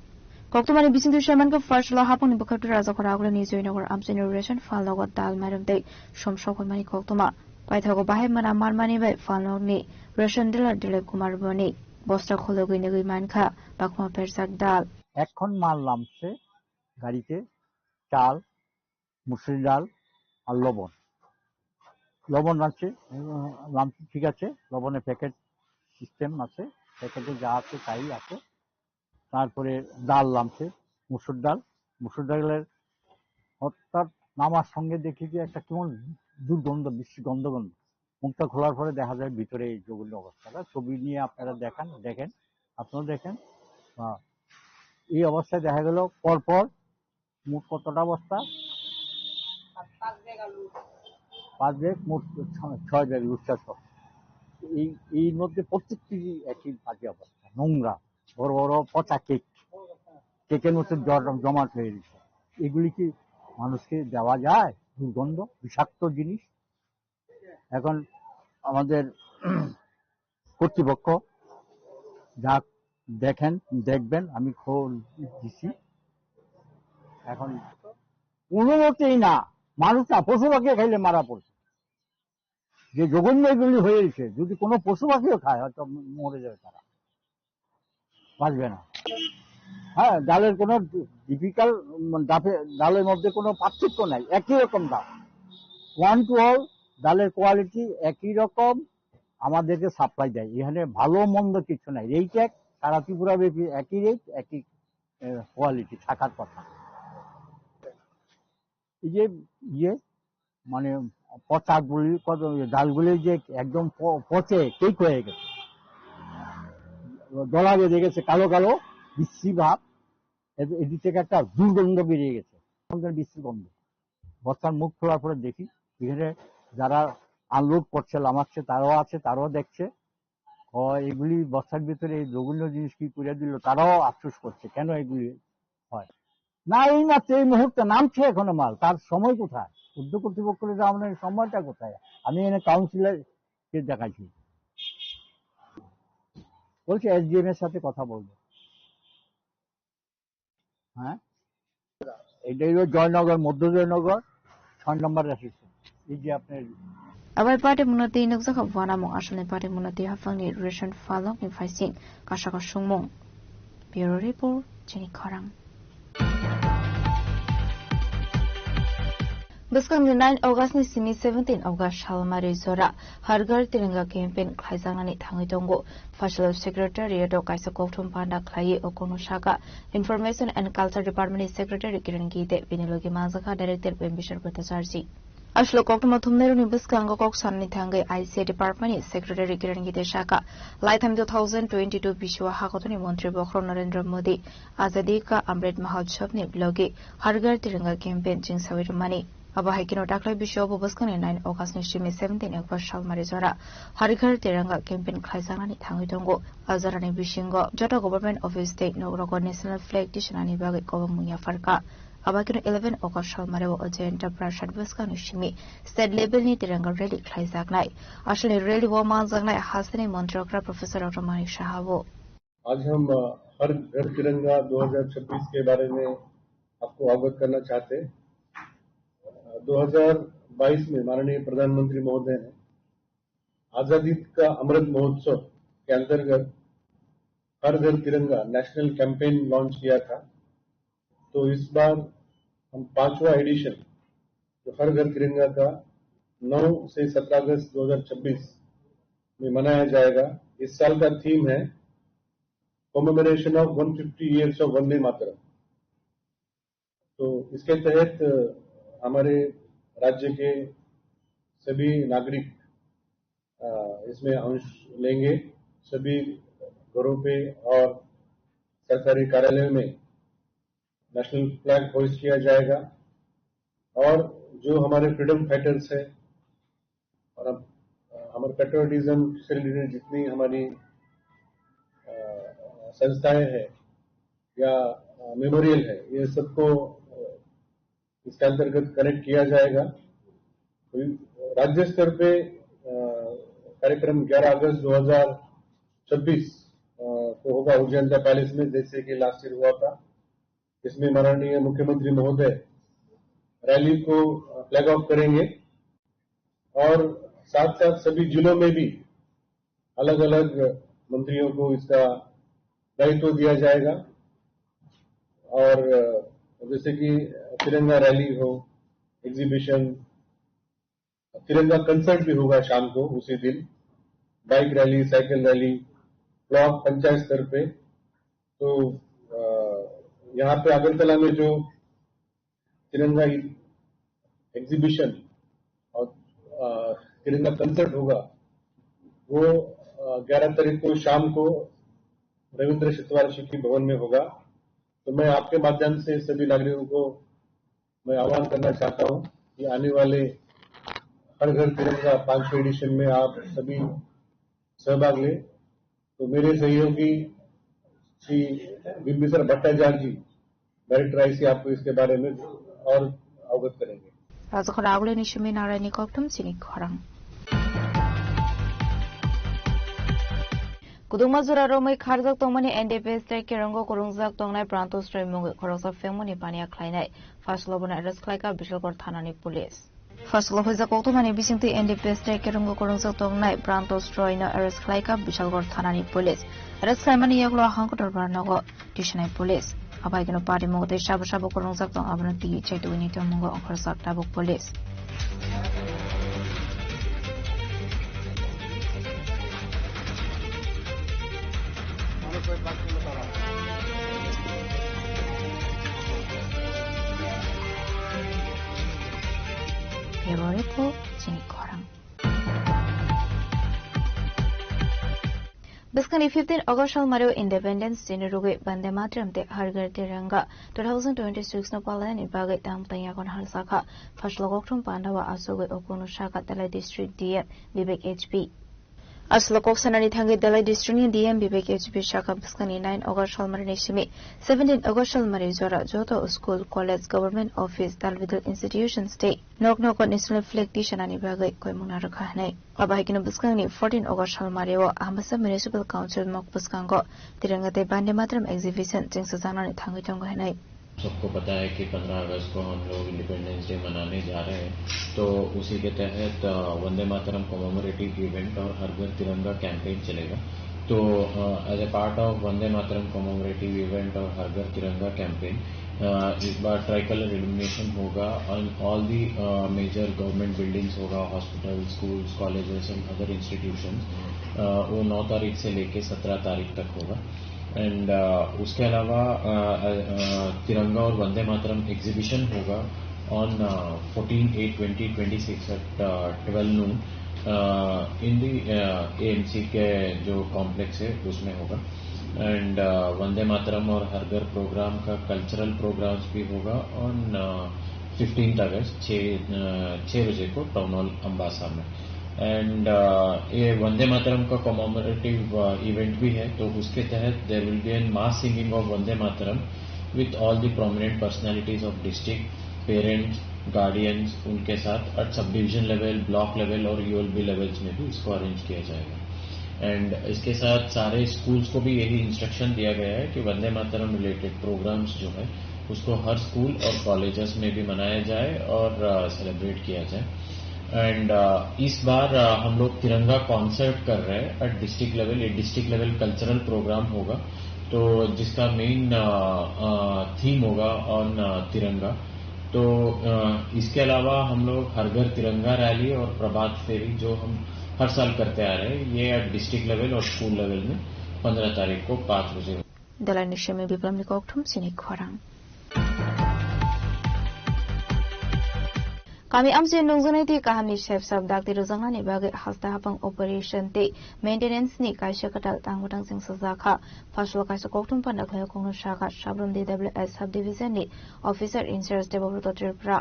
Koktwmani bisingtwi saimankha, first lo hapangni bwkhak twi Rajapur Agulini Joynagar amchaini ration phalnogo dal mairum tei som sokpaimani koktwma. Paithago bahai mwnam manmani bai phalnokni ration dealer Dilip Kumar Boni bosta khulugwi nugwi mankha bakhuma pherjak dal. এখন মাল নামছে গাড়িতে, চাল, মুসুরি ডাল আর লবণ। লবণ নামছে, উম, নামছে, ঠিক আছে, লবণের প্যাকেট সিস্টেম আছে, প্যাকেটে যা আছে তাই আছে। তারপরে ডাল নামছে, মুসুর ডাল, মুসুর ডালের অর্থাৎ নামার সঙ্গে দেখি যে একটা কেমন দুর্গন্ধ, বিশ্রী গন্ধ গন্ধ। মুখটা খোলার পরে দেখা যায় ভিতরে এই জঘন্য অবস্থাটা। ছবি নিয়ে আপনারা দেখান, দেখেন, আপনারা দেখেন। আহ, এই অবস্থায় দেখা গেল পরপর মোট কতটা বস্তা? পাঁচ ব্যাগ, মোট ছ-, ছয় ব্যাগ লুটপাট সহ। এই, এই মধ্যে প্রত্যেকটি একই বাজে অবস্থা, নোংরা, বড় বড় পচা কেক, কেকের মধ্যে জট-, জমাট হয়ে রয়েছে। এগুলি কি মানুষকে দেওয়া যায়? দুর্গন্ধ, বিষাক্ত জিনিস। এখন আমাদের কর্তৃপক্ষ যা দেখেন, দেখবেন, আমি খবর দিছি। এখন কোনো মতেই না, মানুষ না, পশু পাখি খাইলে মারা পড়ছে। যে জঘন্য এগুলি হয়েছে, যদি কোনো পশু পাখিও খায়, হয়তো মরে যাবে তারা, বাঁচবে না। হ্যাঁ, ডালের কোনো ডিফিকাল্ট, মানে, ডাফে-, ডালের মধ্যে কোনো পার্থক্য নাই, একই রকম ডাল। ওয়ান টু অল, ডালের কোয়ালিটি একই রকম, আমাদেরকে সাপ্লাই দেয়। এখানে ভালো মন্দ কিছু নাই। রেট এক, সারা ত্রিপুরা ব্যাপী একই রেট, একই, এ, কোয়ালিটি থাকার কথা। এই যে ইয়ে, মানে, পচাগুলি, কত, ডালগুলি যে একদম প-, পচে কেক হয়ে গেছে, দলা বেঁধে গেছে, কালো কালো বিশ্রী ভাব, এ-, এদিক থেকে একটা দুর্গন্ধ বেরিয়ে গেছে, সুন্দর বিশ্রী গন্ধ। বস্তার মুখ খোলার পরে দেখি, এখানে যারা আনলোড করছে, লামাচ্ছে, তারাও আছে, তারাও দেখছে। ও, এগুলি বস্তার ভিতরে এই জঘন্য জিনিস কি করে দিল, তারাও আফসোস করছে, কেন এগুলি হয়। না, এই মাত্র এই মুহূর্তে নামছে এখনো মাল, তার সময় কোথায়? উদ্যোগ কর্তৃপক্ষের যে আমাদের সময়টা কোথায়? আমি এনে কাউন্সিলর কে দেখাইছি? বলছে এসডিএম এর সাথে কথা বলবো। হ্যাঁ, এটা হলো জয়নগর, মধ্য জয়নগর, ছয় নম্বর রেল স্টেশন। এই যে আপনার Abai party munati nukjakha wanamung asalni party munati haphangni ration phalokni phaising kasaka sungmung. Bureau Report, Chini Khorang. Bwskangni nine August ni simi seventeen August salmari jora Har Ghar Tiranga campaign khlaijaknani thangwi tongo. Phaisalo secretariat o kaisa kokthum panda khlaiwi o kono saka Information and Culture Department ni Secretary Kiran Gite bini logi manjakha Director Bimbisar Bhattacharjee. Aswk koktwma thumnairokni bwskango kok sanani thangwi I C A Department ni Secretary Kiran Gite saka, Laitham two thousand twenty-two bisio hakotoni montri bokhorok Narendra Modi Azadi Ka Amrit Mahotsav ni logi Har Ghar Tiranga campaign chingsawi rwmani. Abo hai kheno daklai bisio bo bwskangni nine August ni simi seventeen August salmari jora Har Ghar Tiranga campaign khlaijaknani thangwi tongo. A jorani bisingo joto government office tei nokrogo national flag tisanani bagwi kobongmung yapharkha. Abo kheno eleven August salmari o Jayanta Prasad bwskangni simi state level ni Tiranga rally khlaijaknai. Aswkni rally o manjaknai hasteni montri okra Professor Doctor Manik Saha bo. आज हम, अ, हर घर तिरंगा दो हज़ार छब्बीस के बारे में आपको अवगत करना चाहते हैं। अ, दो हज़ार बाईस में माननीय प्रधानमंत्री महोदय ने आजादी का अमृत महोत्सव के अंतर्गत हर घर तिरंगा नेशनल कैंपेन लॉन्च किया था। तो इस बार हम पांचवा एडिशन जो हर घर तिरंगा का नौ से सत्रह अगस्त दो हज़ार छब्बीस में मनाया जाएगा। इस साल का थीम है Commemoration of one fifty years of Vande Mataram। तो इसके तहत, अ, हमारे राज्य के सभी नागरिक, अ, इसमें अंश लेंगे। सभी घरों पे और सरकारी कार्यालयों में नेशनल फ्लैग होइस्ट किया जाएगा और जो हमारे फ्रीडम फाइटर्स हैं और हम, अ, हमारे पेट्रियोटिज्म से रिलेटेड जितनी हमारी, अ, संस्थाएं हैं या, अ, मेमोरियल है, ये सबको, अ, इसके अंतर्गत कनेक्ट किया जाएगा। तो राज्य स्तर पे, अ, कार्यक्रम ग्यारह अगस्त दो हज़ार छब्बीस, अ, को होगा उज्जैन का पैलेस में, जैसे कि लास्ट ईयर हुआ था। इसमें माननीय मुख्यमंत्री महोदय रैली को, अ, फ्लैग ऑफ करेंगे और साथ-साथ सभी जिलों में भी अलग-अलग मंत्रियों को इसका दायित्व दिया जाएगा। और, अ, जैसे कि तिरंगा रैली हो, एग्जीबिशन, तिरंगा कंसर्ट भी होगा शाम को उसी दिन, bike rally, cycle rally, block panchayat स्तर पे। तो, अ, यहाँ पे अगरतला में जो तिरंगा एग्जीबिशन और, अ, तिरंगा कंसर्ट होगा, वो, अ, ग्यारह तारीख को शाम को रविंद्र शतवार्षिकी भवन में होगा। तो मैं आपके माध्यम से सभी नागरिकों को मैं आह्वान करना चाहता हूँ कि आने वाले हर घर तिरंगा पांचवें एडिशन में आप सभी सहभाग लें। तो मेरे सहयोगी श्री बिंबिसर भट्टाचार्य जी, डायरेक्टर आईसी, आपको इसके बारे में और अवगत करेंगे। Rajakhor agulini simi naraini kokthum chini khorang. Kudungma jora romwi kharjak tongmani N D P S tei kerongo kwrwngjak tongnai Pranto Sroy mungwi khoroksa phengmani paniya khlainai. Phaisalo bono arrest khlaikha Bishalgarh thanani police. Phaisalo huijak koktwmani bisingtwi N D P S tei kerongo kwrwngjak tongnai Pranto Sroy no arrest khlaikha Bishalgarh thanani police. Arrest khlaimani yagulo hangkotor bar nogo tisanai police. Abai kheno party mungwi tei sabo sabo kwrwngjak tong, abono twi chaitugwi ni tongmungo ongkhorjak tabuk police. Bureau Report, chini khorang. Bwskangni fifteen August salmario Independence Day ni rugwi Vande Mataram tei Har Ghar Tiranga two thousand twenty-six no palanani bagwi tang tang yagon halsakha. Phaisalo kokthum pandao achugwi o kono saka Talai District D M Vivek H P. Aswk kok sanani thangwi Dhalai district ni D M Vivek H P sakha bwskangni nine August salmari ni simi seventeen August salmari jora joto school, college, government office, dalbidal institutions tei nok nogo national flag tisanani bagwi koimungna rwkha hwnwi. Abo hai kheno bwskangni fourteen August salmari o Ambasa Municipal Council mok bwskango Tiranga tei Bande Mataram exhibition chengsajaknani thangwi tongo hwnwi. सबको पता है कि पन्द्रह अगस्त को हम लोग independence day मनाने जा रहे हैं, तो उसी के तहत, अ, वंदे मातरम कमेमोरेटिव इवेंट और हर घर तिरंगा कैंपेन चलेगा। तो, अ, as a part of Vande Mataram commemorative event और हर घर तिरंगा कैंपेन, अ, इस बार ट्राइकलर इल्यूमिनेशन होगा on all the, uh, major government buildings होगा, hospital, schools, colleges and other institutions. अ, वो नौ तारीख से लेके सत्रह तारीख तक होगा। एंड, अ, उसके अलावा, अ, अ, अ, तिरंगा और वंदे मातरम एग्जीबिशन होगा on, अ, fourteen eight twenty twenty-six at, a, twelve noon, a, in the, a, A M C के जो कॉम्प्लेक्स है, उसमें होगा। एंड, अ, वंदे मातरम और हर घर प्रोग्राम का कल्चरल प्रोग्राम्स भी होगा on, अ, फिफ्टीन्थ अगस्त, छः, अ, छः बजे को टाउन हॉल अम्बासा में। एंड, अ, ये वंदे मातरम का कमेमोरेटिव, अ, इवेंट भी है, तो उसके तहत there will be an mass singing of Vande Mataram with all the prominent personalities of district, parents, guardians, उनके साथ at sub division level, block level और U L B लेवल्स में भी इसको अरेंज किया जाएगा। एंड इसके साथ सारे स्कूल्स को भी यही इंस्ट्रक्शन दिया गया है कि वंदे मातरम रिलेटेड प्रोग्राम्स जो है, उसको हर स्कूल और कॉलेजेस में भी मनाया जाए और, अ, सेलिब्रेट किया जाए। एंड, अ, इस बार, अ, हम लोग तिरंगा कॉन्सर्ट कर रहे हैं एट डिस्ट्रिक्ट लेवल। ये डिस्ट्रिक्ट लेवल कल्चरल प्रोग्राम होगा, तो जिसका मेन, अ, अ, थीम होगा ऑन, अ, तिरंगा। तो, अ, इसके अलावा हम लोग हर घर तिरंगा रैली और प्रभात फेरी, जो हम हर साल करते आ रहे हैं, ये एट डिस्ट्रिक्ट लेवल और स्कूल लेवल में पन्द्रह तारीख को पाँच बजे होगा। Dalaini simi Biplamni kokthum chini khorang. Kami amchini nungjaknai tei kahamni sep sap dakti rwjaknani bagwi hasta hapang operation tei maintenance ni kaisa kwtal tangmwtang chengsajakha. Phasalo kaisa kokthum panda khlaio kokno sakha Sabrum D W S subdivision ni officer in charge Debobroto Tripura.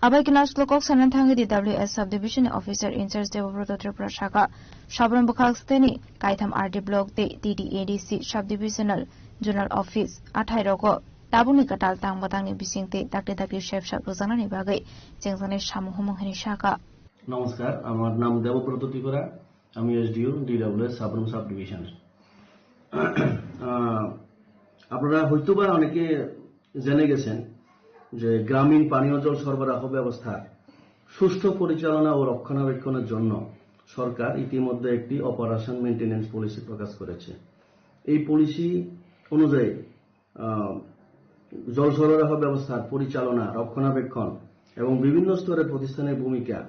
Abai kheno aswk kok sanani thangwi D W S subdivision ni officer in charge Debobroto Tripura sakha, Sabrum bwkhak steni kaitham R D block tei T D A D C subdivisional zonal office athai rogo tabukni kwtal tangmwtangni bisingtwi dakti dakti sep sap rwjaknani bagwi chengjaknai samung humung hwnwi sakha. নমস্কার, আমার নাম দেবব্রত ত্রিপুরা, আমি SDO DWS Sabroom sub division. আহ, আপনারা হয়তোবা অনেকে জেনে গেছেন যে গ্রামীণ পানীয় জল সরবরাহ ব্যবস্থার সুষ্ঠু পরিচালনা ও রক্ষণাবেক্ষণের জন্য সরকার ইতিমধ্যে একটি অপারেশন মেইনটেনেন্স পলিসি প্রকাশ করেছে। এই পলিসি অনুযায়ী আহ, জল সরবরাহ ব্যবস্থার পরিচালনা, রক্ষণাবেক্ষণ এবং বিভিন্ন স্তরের প্রতিষ্ঠানের ভূমিকা,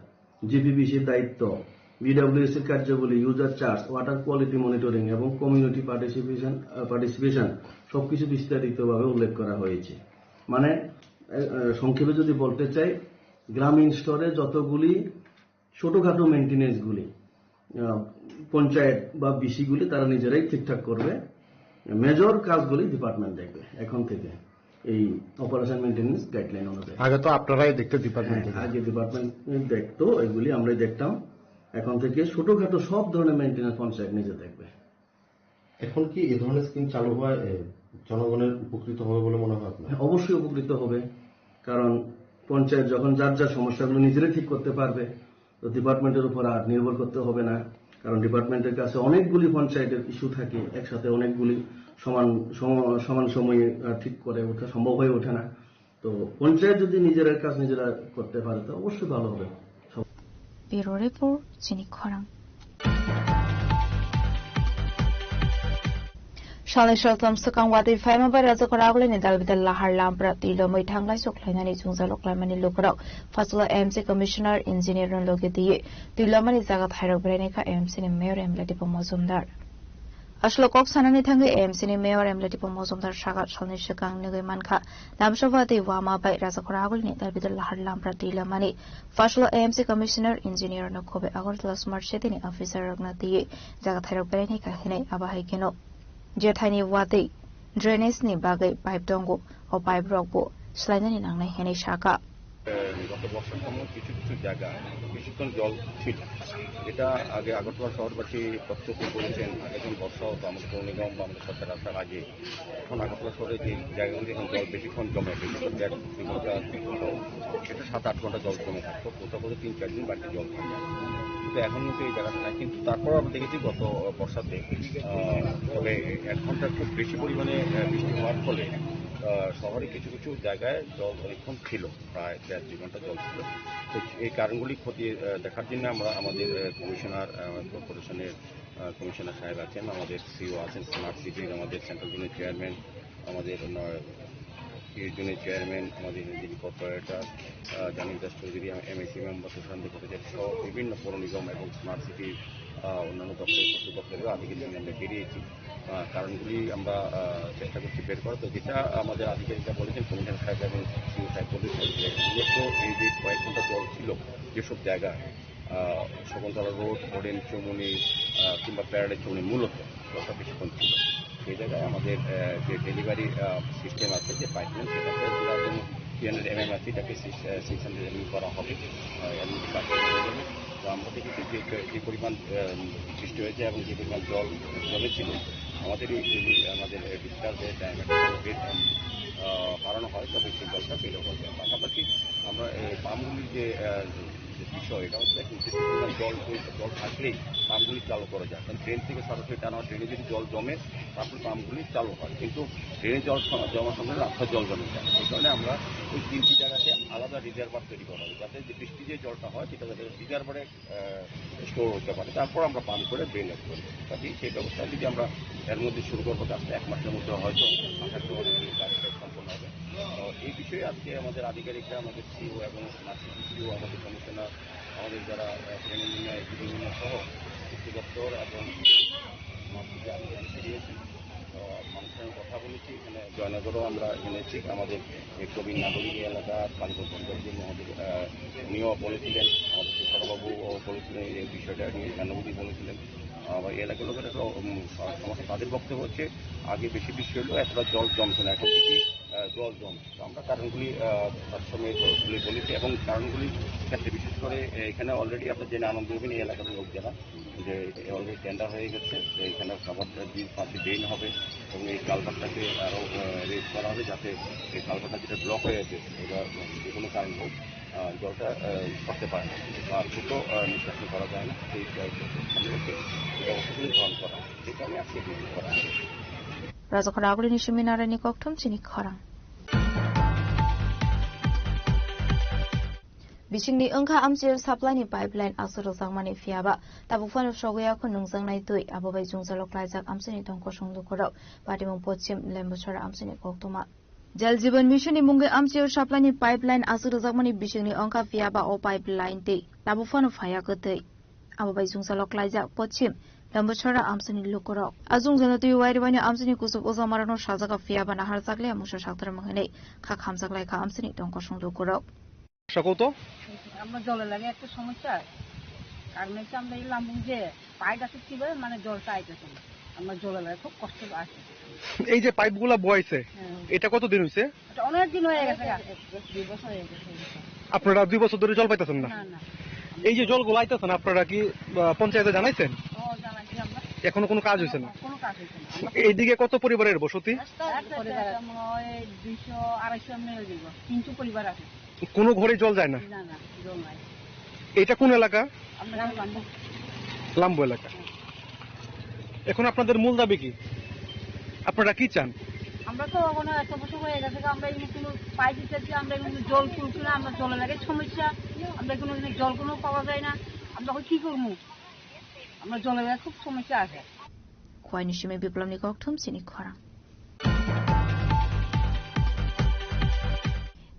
জিপিবিসির দায়িত্ব, বিডব্লিউএসির কার্যাবলী, user charge, water quality monitoring এবং কমিউনিটি পার্টিসিপেশন, আহ, পার্টিসিপেশন সবকিছু বিস্তারিতভাবে উল্লেখ করা হয়েছে। মানে, আহ, আহ, সংক্ষেপে যদি বলতে চাই, গ্রামীণ স্তরে যতগুলি ছোটখাটো মেইনটেনেন্সগুলি, আহ, পঞ্চায়েত বা বিসিগুলি তারা নিজেরাই ঠিকঠাক করবে। মেজর কাজগুলি ডিপার্টমেন্ট দেখবে এখন থেকে, এই অপারেশন মেইনটেনেন্স গাইডলাইন অনুযায়ী। আগে তো আপনারাই দেখতে ডিপার্টমেন্ট হ্যাঁ, থেকে। আগে ডিপার্টমেন্ট দেখতো, এগুলি আমরাই দেখতাম। এখন থেকে ছোটখাটো সব ধরনের মেইনটেনেন্স পঞ্চায়েত নিজে দেখবে। এখন কি এ ধরনের স্কিম চালু হওয়ায়, এ, জনগণের উপকৃত হবে বলে মনে হয় আপনার? হ্যাঁ, অবশ্যই উপকৃত হবে, কারণ পঞ্চায়েত যখন যার যার সমস্যাগুলো নিজেরাই ঠিক করতে পারবে, তো ডিপার্টমেন্টের উপর আর নির্ভর করতে হবে না, কারণ ডিপার্টমেন্টের কাছে অনেকগুলি পঞ্চায়েতের ইস্যু থাকে, একসাথে অনেকগুলি সমান সম-, সমান সময়ে, আহ, ঠিক করে ওঠা সম্ভব হয়ে ওঠে না। তো পঞ্চায়েত যদি নিজেরা কাজ নিজেরা করতে পারে, তো অবশ্যই ভালো হবে। Bureau Report, chini khorang. Salnwi saltham swkang watwi phaima bai Rajakhor Agulini dalbidal Lahar Lampra twi lomwi thanglai sok khlainani jwngjalo khlaimani lukurok Phasalo A M C Commissioner Engineer no logi twiwi twi lomani jaga thairok berainai kha A M C ni Mayor M L A Dipam Mojumdar. Aswk kok sanani thangwi A M C ni Mayor M L A Dipam Mojumdar saka salnwi swkang nugwi mankha, Lamsabati wama bai Rajakhor Agulini dalbidal Lahar Lampra twi lomani Phasalo A M C Commissioner Engineer no khobwi Agartala Smart City ni officer rokno twiwi jaga thairok berainai kha hinwi abo hai kheno jethai ni watwi drainage ni bagwi pipe tongo, o pipe rok bo swlainani nangnai hinwi saka. গত বর্ষার সময় কিছু কিছু জায়গা কিছুক্ষণ জল ছিল, যেটা আগে আগরতলা শহরবাসী প্রত্যক্ষ করেছেন। আগে যখন বর্ষা হতো, আমাদের পৌর নিগম বা আমাদের সরকার আসার আগে, এখন আগরতলা শহরে যে জায়গাগুলি এখন জল বেশিক্ষণ জমে, বিশেষ করে দেড় দুই ঘন্টা, সেটা সাত আট ঘন্টা জল জমে থাকতো, কোথাও কোথাও তিন চার দিন বাড়িতে জল থাকে। কিন্তু এখন কিন্তু এই জায়গাটা নাই। কিন্তু তারপর আমরা দেখেছি গত বর্ষাতে, আহ, তবে এক ঘন্টা খুব বেশি পরিমাণে, আহ, বৃষ্টি হওয়ার ফলে, আহ, শহরে কিছু কিছু জায়গায় জল অনেকক্ষণ ছিল, প্রায় দেড় দুই ঘন্টা জল ছিল। তো এই কারণগুলি খতিয়ে, আহ, দেখার জন্য আমরা আমাদের, আহ, কমিশনার, আহ, কর্পোরেশনের, আহ, কমিশনার সাহেব আছেন, আমাদের সিইও আছেন, স্মার্ট সিটির আমাদের সেন্ট্রাল জোনের চেয়ারম্যান, আমাদের, আহ, সিইও জোনের চেয়ারম্যান, আমাদের যিনি কর্পোরেটর, আহ, জানিক দাস চৌধুরী, এমএসি মেম্বার সুশান্ত ভট্টাচার্য সহ বিভিন্ন পৌর নিগম এবং স্মার্ট সিটির, আহ, অন্যান্য দপ্তরের কর্তৃপক্ষেরও আধিকারিক নিয়ে আমরা বেরিয়েছি। আহ, কারণগুলি আমরা, আহ, চেষ্টা করছি বের করার। তো যেটা আমাদের আধিকারিকরা বলেছেন, কমিশনার সাহেব এবং সিইও সাহেব বলেছেন যে মূলত এই যে কয়েক ঘন্টা জল ছিল যেসব জায়গায়, আহ, শকুন্তলা রোড, হরিণ চৌমুহনী, আহ, কিংবা প্যারাডাইস চৌমুহনী মূলত জলটা বেশিক্ষণ ছিল। সেই জায়গায় আমাদের, আহ, যে ডেলিভারি, আহ, সিস্টেম আছে, যে পাইপলাইন, সেটাতে পুরো একদম থ্রি হান্ড্রেড এমএম আছে, এটাকে সিক্স, আহ, সিক্স হান্ড্রেড এমএম করা হবে, আহ, এর মধ্যে কাজ করা হবে। তো আমরা দেখেছি যে, যে পরিমাণ, আহ, বৃষ্টি হয়েছে এবং যে পরিমাণ জল জমেছিল, আমাদের এই যদি আমাদের, আহ, ডিসচার্জের টাইম একটা বের, আহ, বাড়ানো হয়, তবে সেই জলটা বেরো করবে। পাশাপাশি আমরা এই পাম্পগুলির যে, আহ, যে বিষয়, এটা হচ্ছে এখন যে পরিমাণ জল, জল থাকলেই পাম্পগুলি চালু করা যায়, কারণ ড্রেন থেকে সরাসরি টানা হয়, ড্রেনে যদি জল জমে, তারপরে পাম্পগুলি চালু হয়, কিন্তু ড্রেনে জল স-, জমা সঙ্গে রাস্তায় জল জমে যায়। এই কারণে আমরা ওই তিনটি জায়গাতে আলাদা রিজার্ভার তৈরি করা হবে, যাতে যে বৃষ্টি যে জলটা হয়, সেটা যাতে রিজার্ভারে, আহ, স্টোর হতে পারে, তারপর আমরা পাম্প করে ড্রেন অফ করি। কাজেই সেই ব্যবস্থা যদি আমরা এর মধ্যে শুরু করবো, আস্তে এক মাসের মধ্যে হয়তো আশা করি অনেক কাজ সম্পন্ন হবে। তো এই বিষয়ে আজকে আমাদের আধিকারিকরা, আমাদের সিইও এবং সিইও, আমাদের কমিশনার, আমাদের যারা, আহ, প্ল্যানিং ইঞ্জিনিয়ার, এক্সিকিউটিভ ইঞ্জিনিয়ার সহ কৃষি দপ্তর এবং আমার কিছু আধিকারিক এসে গিয়েছেন। তো মানুষের সঙ্গে কথা বলেছি, এখানে জয়নগরও আমরা এখানে ঠিক আমাদের এই প্রবীণ নাগরিক এলাকা, কালীপদ ভট্টাচার্য মহোদয়, আহ, উনিও বলেছিলেন, আমাদের সুশান্তবাবুও বলেছিলেন এই বিষয়টা নিয়ে, জাহ্নবীজি বলেছিলেন। আহ, এই এলাকার লোকের একটা, উম, সমস্যা, তাদের বক্তব্য হচ্ছে আগে বেশি বৃষ্টি হলেও এতটা জল জমতো না, এখন থেকে, আহ, জল জমে। তো আমরা কারণগুলি, আহ, তার সঙ্গে খুলে বলেছি এবং কারণগুলি ক্ষেত্রে বিশেষ করে, আহ, এখানে অলরেডি আপনার জেনে আনন্দ হবেন, এই এলাকার লোক যারা, যে অলরেডি টেন্ডার হয়ে গেছে, যে এখানে খাবার দুই পাশে ড্রেন হবে এবং এই কালভার্টটাকে আরও, আহ, রেজ করা হবে, যাতে এই কালভার্টটা যেটা ব্লক হয়ে আছে, এটা যে কোনো কারণ হোক, আহ, জলটা, আহ, ছাড়তে পারে না বা দ্রুত, আহ, নিষ্কাশন করা যায় না, সেই, আহ, ব্যবস্থা কিন্তু গ্রহণ করা হয়। এই কারণে আজকে ভিজিট করা হয়। Rajakhor agulini simi narani kokthum chini khorang. Bisingni wngkha amchaio supply ni pipeline aswk rwjakmani, phiyaba tabuk phano sogwi yakho nungjaknai twi, abo bai jwngjalo klaijak amchaini tongkosong lukurok, patimung Pochim Lembusora amchaini koktwma. Jal Jeevan Mission ni mungwi amchaio supply ni pipeline aswk rwjakmani bisingni wngkha, phiyaba o pipeline twi tabuk phano phaiya kwtwi. Abo bai jwngjalo klaijak Pochim Lembusora amchaini lukurok. A jwngjalo twi wairibani amchaini kuchuk ujamarokno sajak, phiyaba nahar chakliya mungsa saktor mung hinwi kha khamjak laikha amchaini tongkosong lukurok. সমস্যা কত? আমরা জলের লাগে একটু সমস্যা, কারণ হচ্ছে আমরা এই লাম্বু যে পাইপ আছে কিভাবে মানে জলটা আইতেছে না, আমরা জলের লাগে খুব কষ্ট আছে। এই যে পাইপগুলা বইছে, হ্যাঁ। এটা কতদিন হইছে? এটা অনেক দিন হয়ে গেছে, দুই বছর হয়ে গেছে। আপনারা দুই বছর ধরে জল পাইতেছেন না? না, না। এই যে জলগুলো আইতেছে না, আপনারা কি, আহ, পঞ্চায়েতে জানাইছেন? ও, জানাইছি আমরা। এখনো কোনো কাজ হইছে না? কোনো কাজ হইছে না। আমরা এইদিকে কত পরিবারের বসতি? রাস্তার পরিবার আছে। মনে হয় দুইশো, আড়াইশো এমনি হয়ে যাবে। তিনশো পরিবার আছে। কোনো ঘরে জল যায় না? না, না, জল নাই। এটা কোন এলাকা? আমরা লাম্বু। লাম্বু এলাকা। এখন আপনাদের মূল দাবি কি? আপনারা কি চান? আমরা তো এখন এত বছর হয়ে গেছে, আমরা এখানে কোনো পাইপ দিতেছি, আমরা এখানে জল তুলছি না, আমরা জলের লাগে সমস্যা, আমরা এখানে, এখানে জল কোনো পাওয়া যায় না, আমরা এখন কি করবো? আমরা জলের লাগে খুব সমস্যা আছে। Khwai ni simi Biplab ni kokthum chini khorang.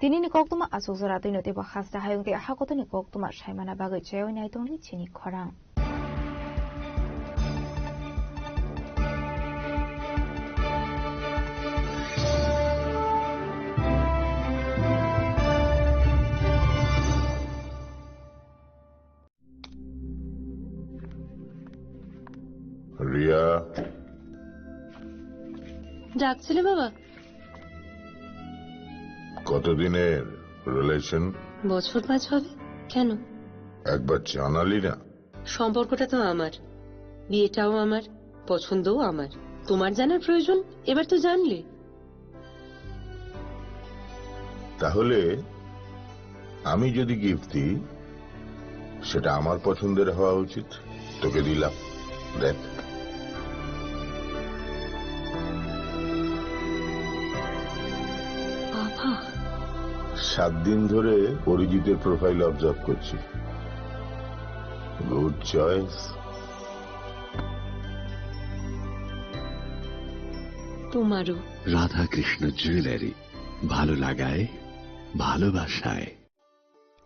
Tini ni koktwma aswk jora twi no teibo hasta hayung tei hakotor ni koktwma saimana bagwi chaywi nai tongdi chini khorang. Riya. ডাকছিলে বাবা? কতদিনের রিলেশন? বছর পাঁচ হবে। কেন? একবার জানালি না। সম্পর্কটা তো আমার, বিয়েটাও আমার, পছন্দও আমার। তোমার জানার প্রয়োজন, এবার তো জানলে। তাহলে আমি যদি গিফট দিই, সেটা আমার পছন্দের হওয়া উচিত। তোকে দিলাম, দেখ। বাবা। সাত দিন ধরে অরিজিতের প্রোফাইল অবজার্ভ করছি। Good choice. তোমারও। রাধাকৃষ্ণ জুয়েলারি, ভালো লাগায়, ভালোবাসায়।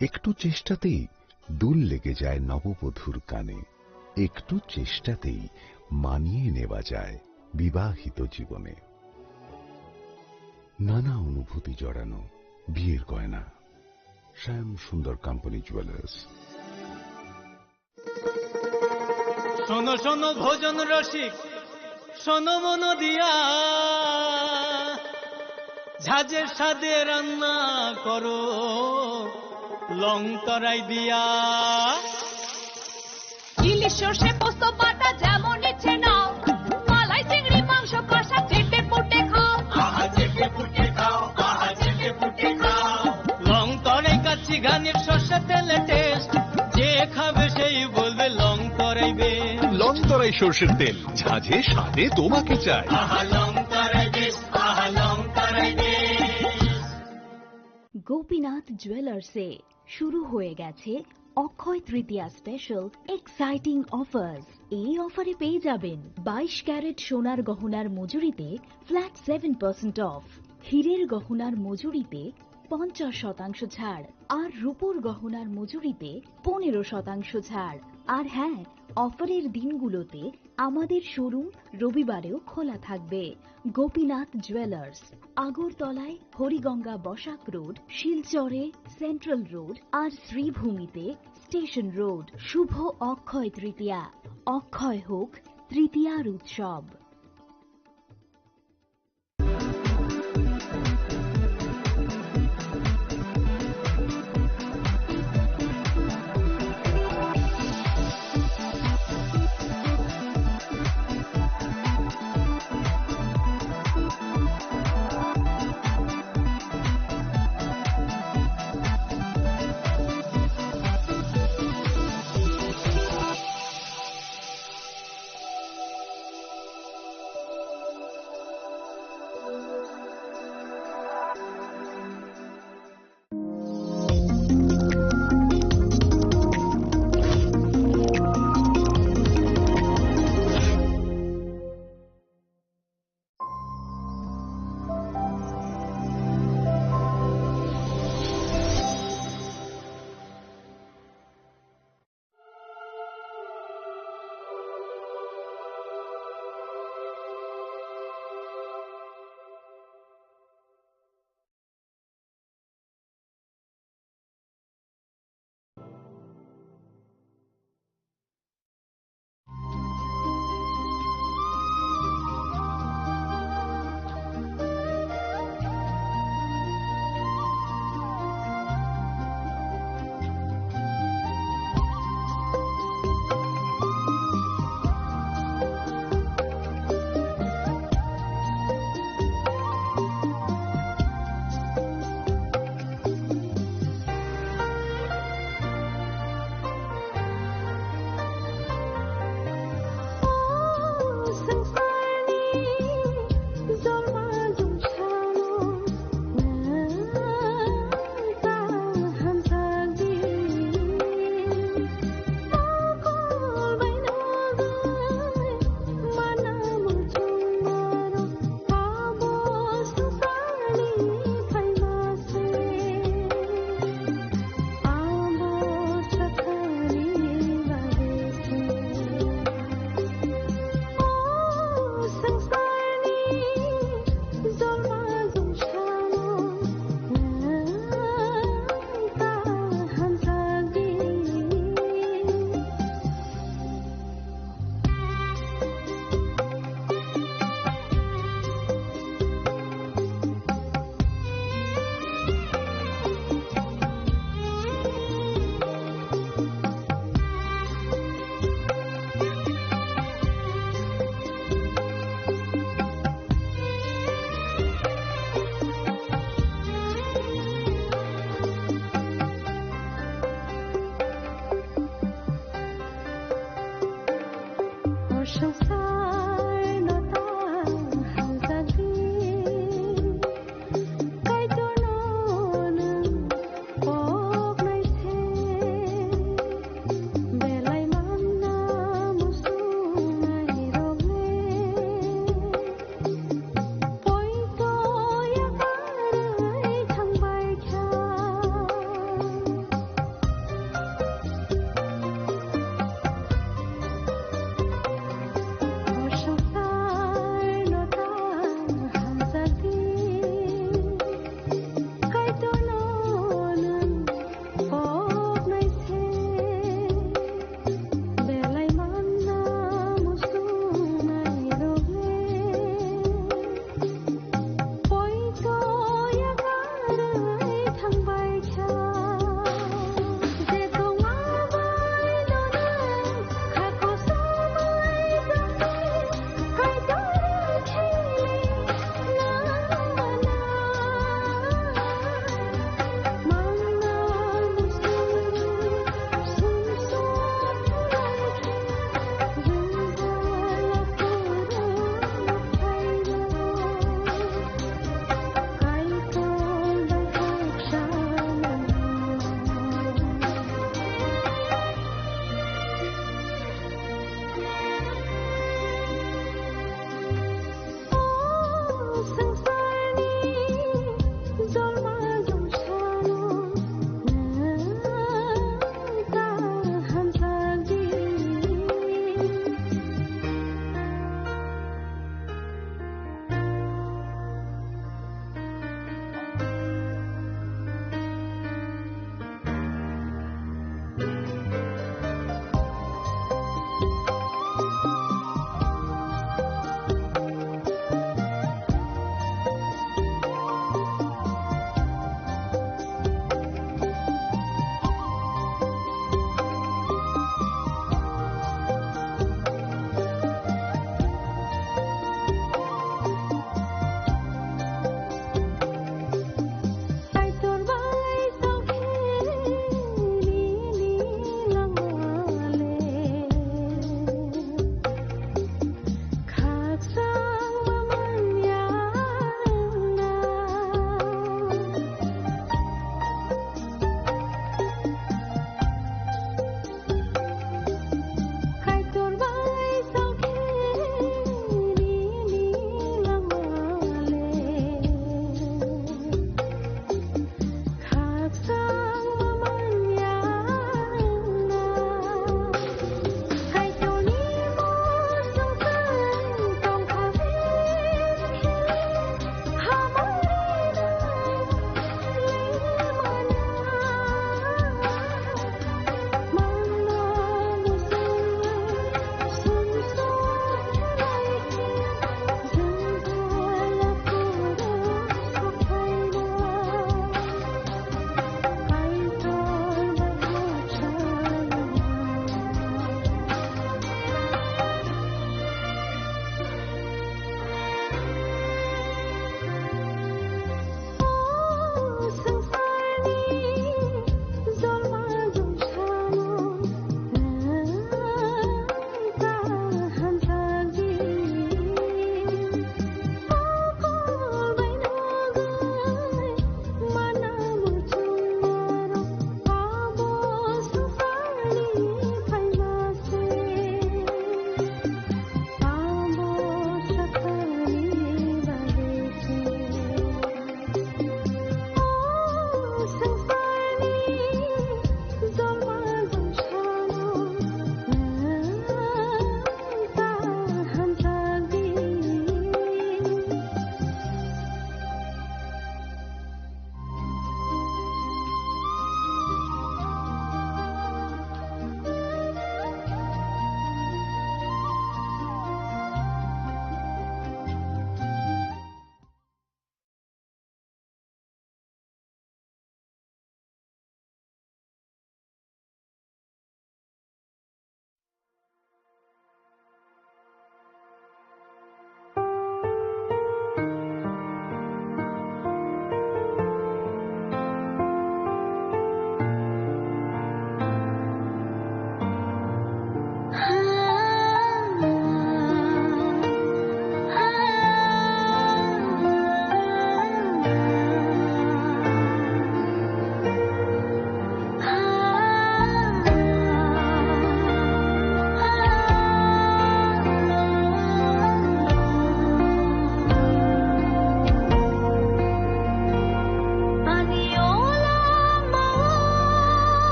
একটু চেষ্টাতেই দুল লেগে যায় নববধূর কানে, একটু চেষ্টাতেই মানিয়ে নেওয়া যায় বিবাহিত জীবনে। নানা অনুভূতি জড়ানো বিয়ের গয়না। শ্যাম সুন্দর কোম্পানি জুয়েলার্স। শোনো শোনো ভোজন রসিক, শোনো মন দিয়া, ঝাঁঝের স্বাদে রান্না করো লং তরাই দিয়া। ইলিশ সর্ষে পোস্ত বাটা যেমন ইচ্ছে নাও, মালাই চিংড়ি মাংস কষা চেটে পুটে খাও। আহা, চেটে পুটে খাও, আহা, চেটে পুটে খাও। লং তরাই কাচ্চি ঘানির সর্ষে তেলে টেস্ট, যে খাবে সেই বলবে লং তরাই বেশ। লং তরাই সর্ষের তেল, ঝাঁঝে স্বাদে তোমাকে চাই। আহা, লং তরাই বেশ, আহা, লং তরাই বেশ। গোপীনাথ জুয়েলার্সে শুরু হয়ে গেছে অক্ষয় তৃতীয়া স্পেশাল এক্সাইটিং অফার্স। এই অফারে পেয়ে যাবেন বাইশ ক্যারেট সোনার গহনার মজুরিতে ফ্ল্যাট সেভেন পার্সেন্ট অফ, হীরের গহনার মজুরিতে পঞ্চাশ শতাংশ ছাড়, আর রূপোর গহনার মজুরিতে পনেরো শতাংশ ছাড়। আর হ্যাঁ, অফারের দিনগুলোতে আমাদের শোরুম রবিবারেও খোলা থাকবে। গোপীনাথ জুয়েলার্স, আগরতলায় হরিগঙ্গা বসাক রোড, শিলচরে সেন্ট্রাল রোড, আর শ্রীভূমিতে স্টেশন রোড। শুভ অক্ষয় তৃতীয়া, অক্ষয় হোক তৃতীয়ার উৎসব।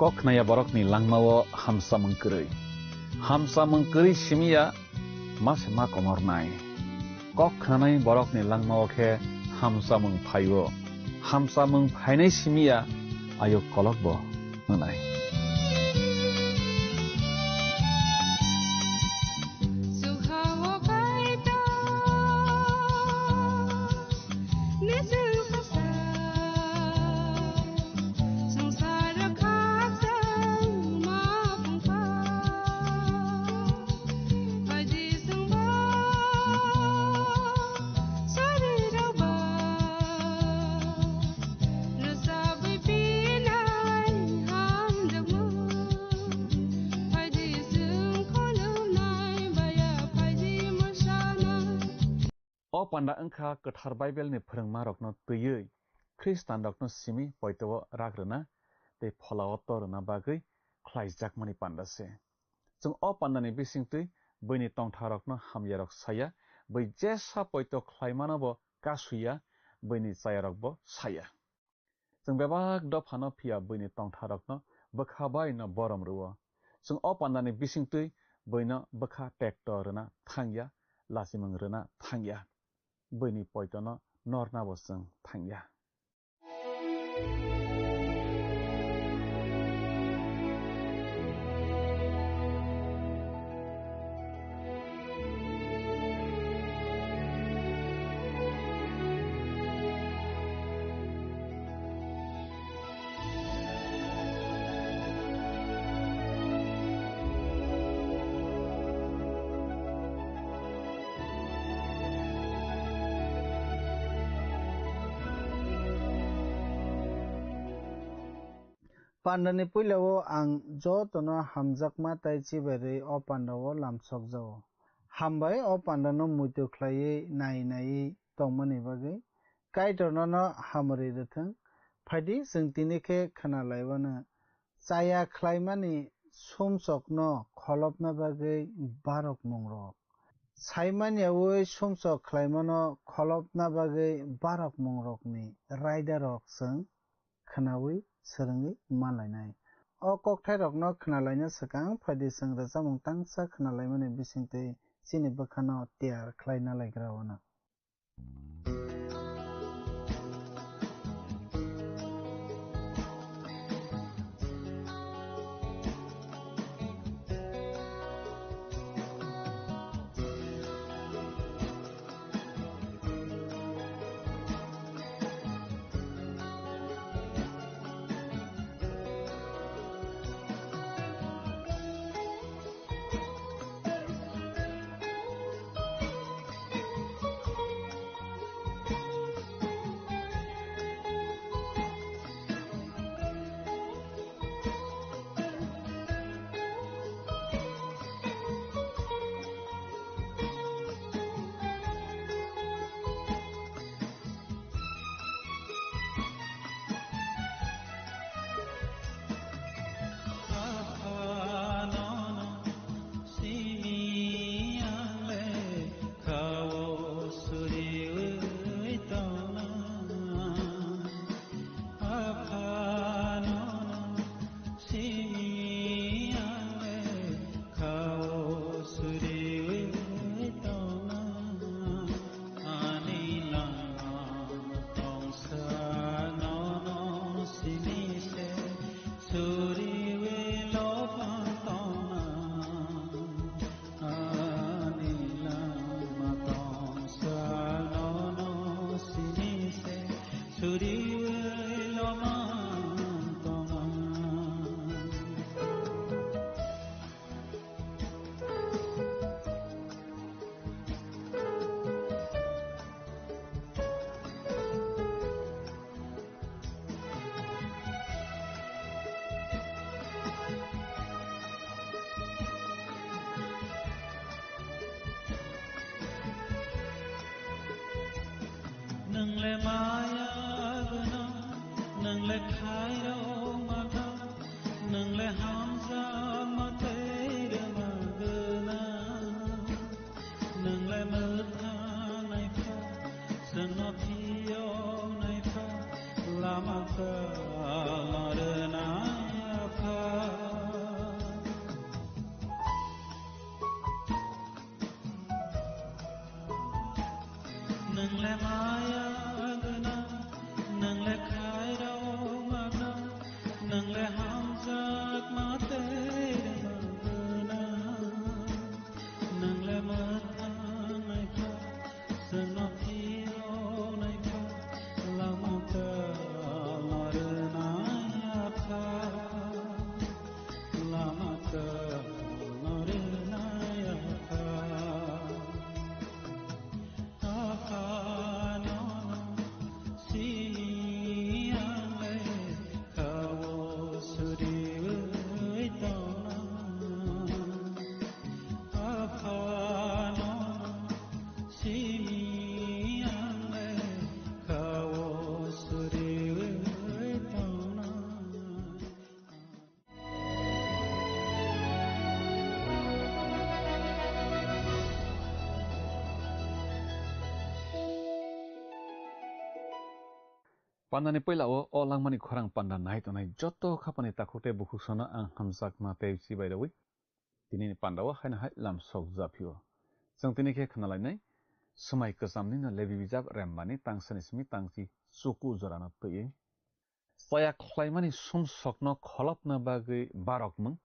Kok khnaya borokni langmao hamsamung kwrwi. Hamsamung kwrwi simi ya ma se ma komornai. Kok khnanai borokni langmao khe hamsamung phaio. Hamsamung phainai simi ya ayuk kolokbo wngnai. O panda wngkha kwthar Bible ni phrwngmarokno twiwi Khristanrokno simi poito-o rak rwna tei phola-o to rwna bagwi khlaijakmani panda se. Chwng o pandani bisingtwi buini tongtharokno hamyarok saya, bui jesa poito khlaimano bo kasuya, buini chayarokbo saya. Chwng bebak dophano phiya buini tongtharokno bwkha bai no borom rwo. Chwng o pandani bisingtwi buino bwkha tekto rwna thangya, lachimung rwna thangya. Buini poitono nornabo chwng thangya. Pandani puila-o ang jotono hamjakma tei chibai rwi o panda-o lamsokjago. Hambai o pandano muitu khlaiwi nai naiwi tongmani bagwi. Kaitor nono hamari rwthwng. Phaidi, chwng tini khe khna laiwano. Chaya khlaimani sumsokno kholopna bagwi barok mungrok. Saimanya ui sumsok khlaimano kholopna bagwi barok mungrokni raidarok chwng khnaui swrwngwi manlainai. O kokthairokno khna laina swkang phaidi chwng rwchapmung tangsa khna laimani bisingtwi chini bwkhano tiyar khlaina laigra-o no. Nwngle maya gwnang, nwngle khairokma thang, nwngle hamjakma tei rwma gwnang. Nwngle mwthang naikha, chwngno phiyok naikha, lama kwlwng rwnai apha. Pandani puila o, o langmani khorang panda nai tongnai joto khapani takhuk tei bukhuk sono ang hamjakma tei chibai rwi. Tinini panda o haino hai lam sok japhio. Chwng tini khe khna lainai, swmai kwchamni no Lebi bijap rembani tangsani simi tangchi chuku jorano twiwi. Chaya khlaimani sumsokno kholopna bagwi barok mung.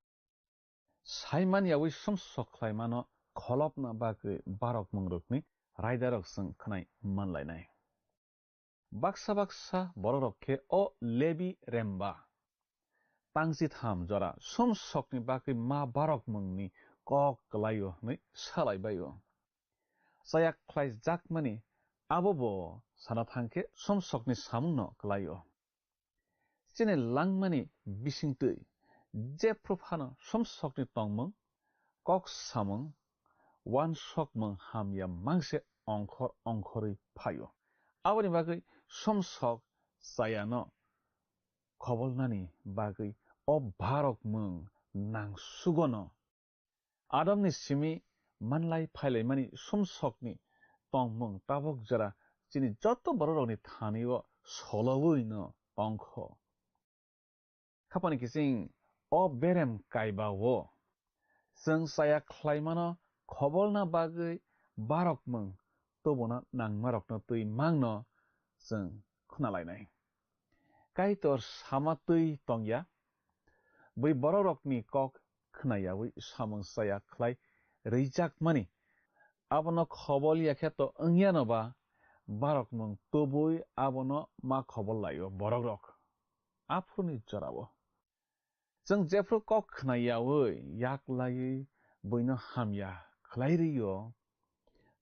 Saiman yawi sumsok khlaimano kholopna bagwi barok mungrokni raidarok chwng khnai manlainai. Baksa baksa borokrok khe o Lebi remba tangchi tham jora sumsokni bagwi ma barok mungni kok kwlaio hwnwi salaibaio. Chaya khlaijakmani abo bo sana thangkhe sumsokni samungno kwlaio. Chini langmani bisingtwi jephru phano sumsokni tongmung, kok samung, uansukmung hamya mangse ongkhor ongkhorwi phaio. Aboni bagwi sumsok chayano khobolnani bagwi o barok mung nangsugono. Adamni simi manlai phailaimani sumsokni tongmung tabok jora chini joto borokrokni thani-o solowino tongkho. Khapani kiching o berem kaiba-o chwng chaya khlaimano khobolna bagwi barokmung tubuna nangmarokno twi mangno chwng khwnalainai. Kaitor sama twi tongya, bui borokrokni kok khnayawi samung chaya khlai rwijakmani. Abono khobol ya khe to wngyano ba, barokmung tubui abono ma khobol laio borokrok. Aphuruni jorao. Chwng jephru kok khnayawi yak laiwi buino hamya khlai rwio,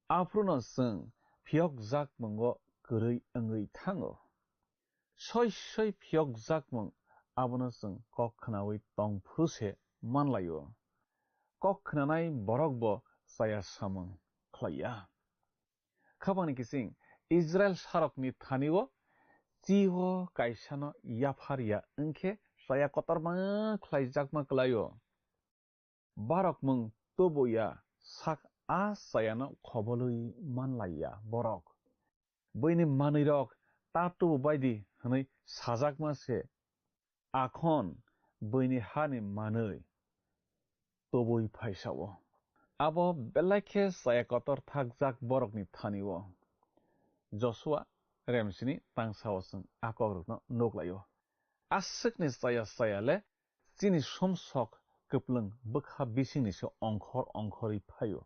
aphruno chwng phiyokjakmungo kwrwi wngwi thango. Soi soi phiyokjakmung abono chwng kok khnawi tong phuru se manlaio. Kok khnanai borok bo chaya samung khlaiya. Khapangni kiching Israel sarokni thani-o chi-o kaisano yaphar ya wngkhe chaya kotorma khlaijakma kwlaio. Barokmung tubuya sak a chayano khobolwi manlaiya borok. Buini manwirok ta tubu baidi hwnwi sajakma se, akhon buini hani manwi tubui phaisao. Abo belai khe chaya kotor thakjak borokni thani-o. Josua remsini tangsao chwng a kokrokno nuklaio. Aswkni chaya chaya le chini sumsok kwplwng bwkha bisingni se ongkhor ongkhorwi phaio.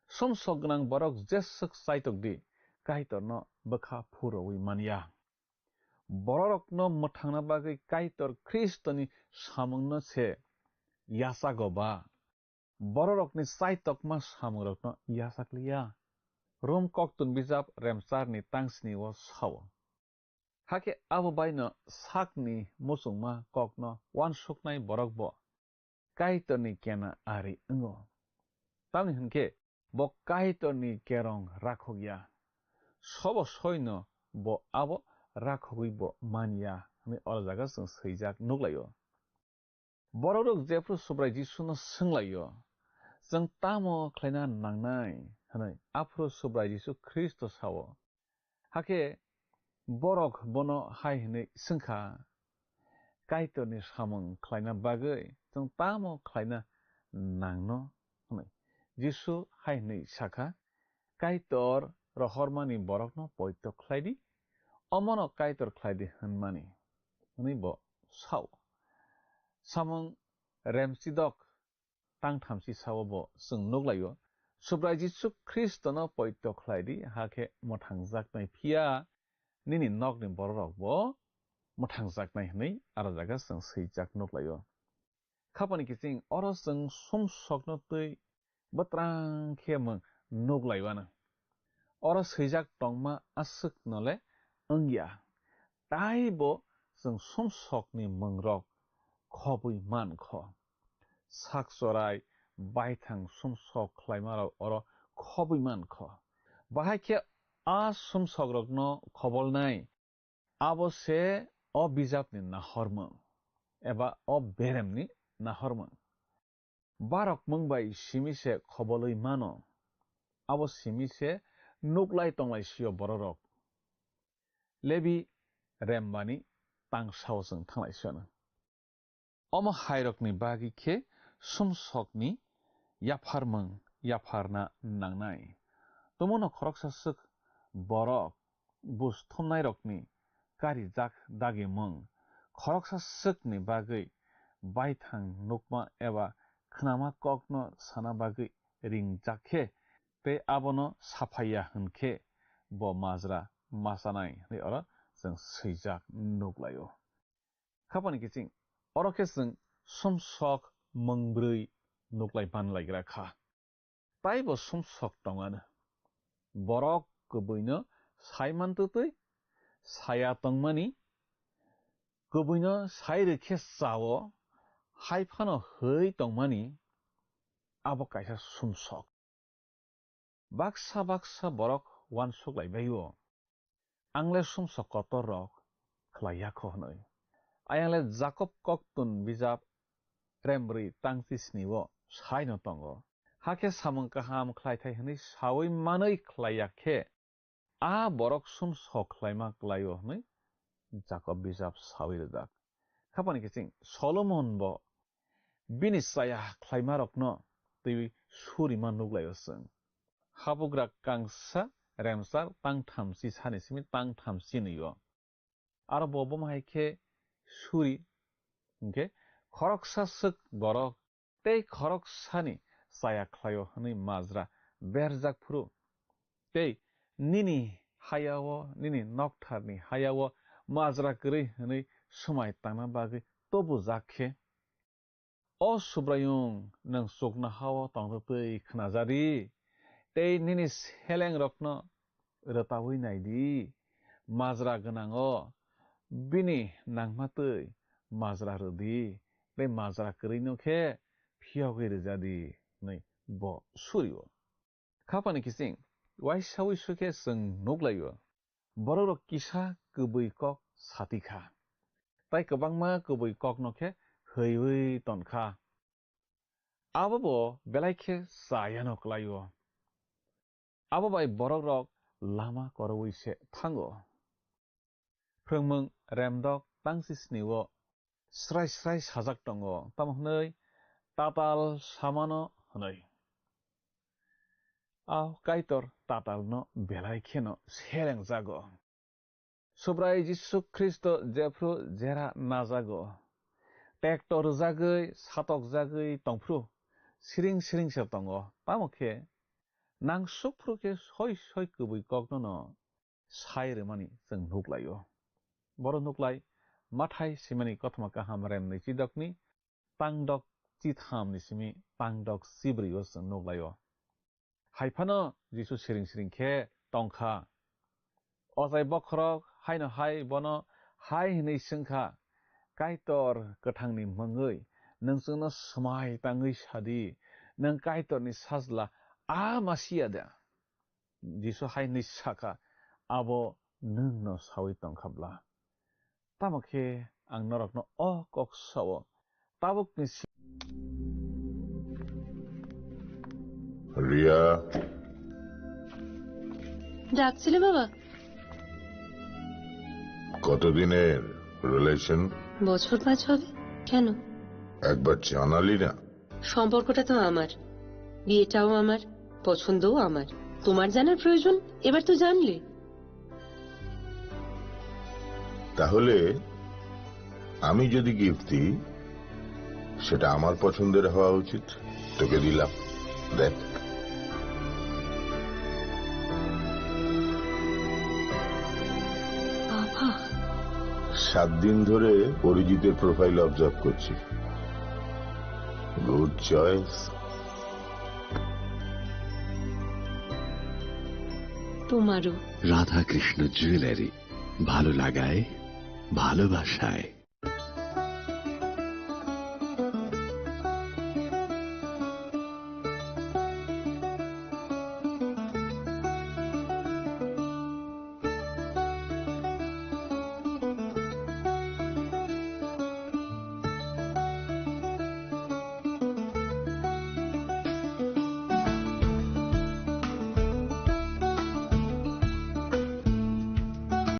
Sumsok gwnang borok jeswk chaitok di, Kaitorno bwkha phurowi manya. Bororokno mwthangna bagwi Kaitor Khristoni samungno se yachago ba? Bororokni chaitokma samungrokno yachakliya. Rom koktun bijap remcharni tangsni-o sao. Hakhe abo baino sakni muchungma kokno uansuknai borok bo Kaitorni kena ari wngo. Tamni hwn khe bo Kaitorni kerong rakhok ya. Sobo soino bo abo rakhogwi bo man ya hwnwi o jaga chwng swijak nuklaio. Borokrok jephru Subrai Jisuno swnglaio, "Chwng tamo khlaina nangnai?" hwnwi. Aphuru Subrai Jisu Khristo sao. Hakhe borok bono hai hwnwi swngkha, "Kaitorni samung khlaina bagwi chwng tamo khlaina nangno?" hwnwi. Jisu hai hwnwi sakha, "Kaitor rohormani borokno poito khlai di, omono Kaitor khlai di hwnmani," hwnwi bo sao. Samung remchidok tang thamchi sao bo chwng nuklaio, Subrai Jisu Khristono poito khlai di, hakhe mwthangjaknai phiya nini nokni bororok bo mwthangjaknai hwnwi aro jaga chwng swijak nuklaio. Khapani kiching oro chwng sumsokno twi bwtrang khe mwng nuklaiwano. Oro swijak tongma aswkno le wngya, taibo chwng sumsokni mwngrok khobwi mankho. Sak chorai baithang sumsok khlaimarok oro khobwi mankho. Bahai khe a sumsokrokno khobolnai, abo se o bijapni nahormung eba o beremni nahormung. Barokmung bai simi se khobolwi mano, abo simi se nuklai tonglai sio bororok. Lebi rembani tangsao chwng thanglai sio. Omo hairokni bagwi khe sumsokni yapharmung yapharna nangnai. Tomono khoroksa swk borok buj thumnairokni karijak dagimung, khoroksa swkni bagwi baithang nukma eba khnama kokno sana bagwi ringjak khe tei abono saphaiya hwn khe bo majra ma chanai hwnwi oro chwng swijak nuklaio. Khapani kiching, oro khe chwng sumsok mungbrwi nuklai manlaigra kha. Taibo sumsok tongano. Borok kwbwino sai mantwtwi saya tongmani, kwbwino sai rwkhe chao, hai phano hwi tongmani, abo kaisa sumsok. Baksa baksa borok uansuk lai bai-o, ang le sumsok kotor rok khlai ya kho hwnwi. Ayang le Jakob koktun bijap rembrwi tangchi sni o sai no tongo. Hakhe samung kaham khlai thai hwnwi saui manwi khlai ya khe, a borok sumsok khlaima klai-o hwnwi Jakob bijap saui rijak. Khapani kiching Solomon bo bini chaya khlaimarokno twiwi surima nuklaio chwng. Habugra kangsa remsar tangtham chisani simi tangtham chinwi-o. Aro bo bomo hai khe suri, hwnkhe khoroksa swk borok tei khoroksani chaya khlaio hwnwi majra berjak phuru, tei nini hayao, nini noktharni hayao majra kwrwi hwnwi swmai tangna bagwi tobujak khe, O Subraiyung, nwng chuknohao tongtwtwi khnajadi, tei nini selengrokno rwtaui naidi. Majra gwnango bini nangma twi majra rwdi, tei majra kwrwino khe phiyogwi rwjadi, hwnwi bo suri-o. Khapani kiching, uaisa uisu khe chwng nuklaio, borokrok kisa kwbwi kok sati kha, tei kwbangma kwbwi kokno khe hwiwi ton kha. Abo bo belai khe chayano klaio. Abo bai borokrok lama koroui se thango. Phrwngmung remdok tangchi sni-o srai srai sajak tongo, tamo hwnwi tatal samano hwnwi. A Kaitor tatalno belai kheno selengjago. Subrai Jisu Khristo jephru jera najago, tekto rwjagwi, satokjagwi tongphru siring siring se tongo, tamo khe nangsukphru khe soi soi kwbwi koknono sai rwmani chwng nuklaio. Boro nuklai Mathai simani kothoma kaham remni chidokni tangdok chithamni simi tangdok chibrwi-o chwng nuklaio. Hai phano Jisu siring siring khe tong kha. Ochai bokhorok haino hai bono hai hwnwi swng kha, "Kaitor kwthangni mungwi nwng chwngno swmai tangwi sa di, nwng Kaitorni Sajla a Masia da?" Jisu hai hwnwi sa kha, "Abo nwng'-no saui tong kha bla? Tamo khe ang norokno o kok sa-o, tabukni si-" Ria. ডাকছিলে বাবা? কতদিনের রিলেশন? বছর পাঁচ হবে। কেন? একবার জানালি না। সম্পর্কটা তো আমার, বিয়েটাও আমার, পছন্দও আমার। তোমার জানার প্রয়োজন? এবার তো জানলে। তাহলে আমি যদি গিফট দিই, সেটা আমার পছন্দের হওয়া উচিত। তোকে দিলাম, দেখ। বাবা। সাত দিন ধরে অরিজিতের প্রোফাইল অবজার্ভ করছি। Good choice. তোমারও। রাধাকৃষ্ণ জুয়েলারি, ভালো লাগায়, ভালোবাসায়।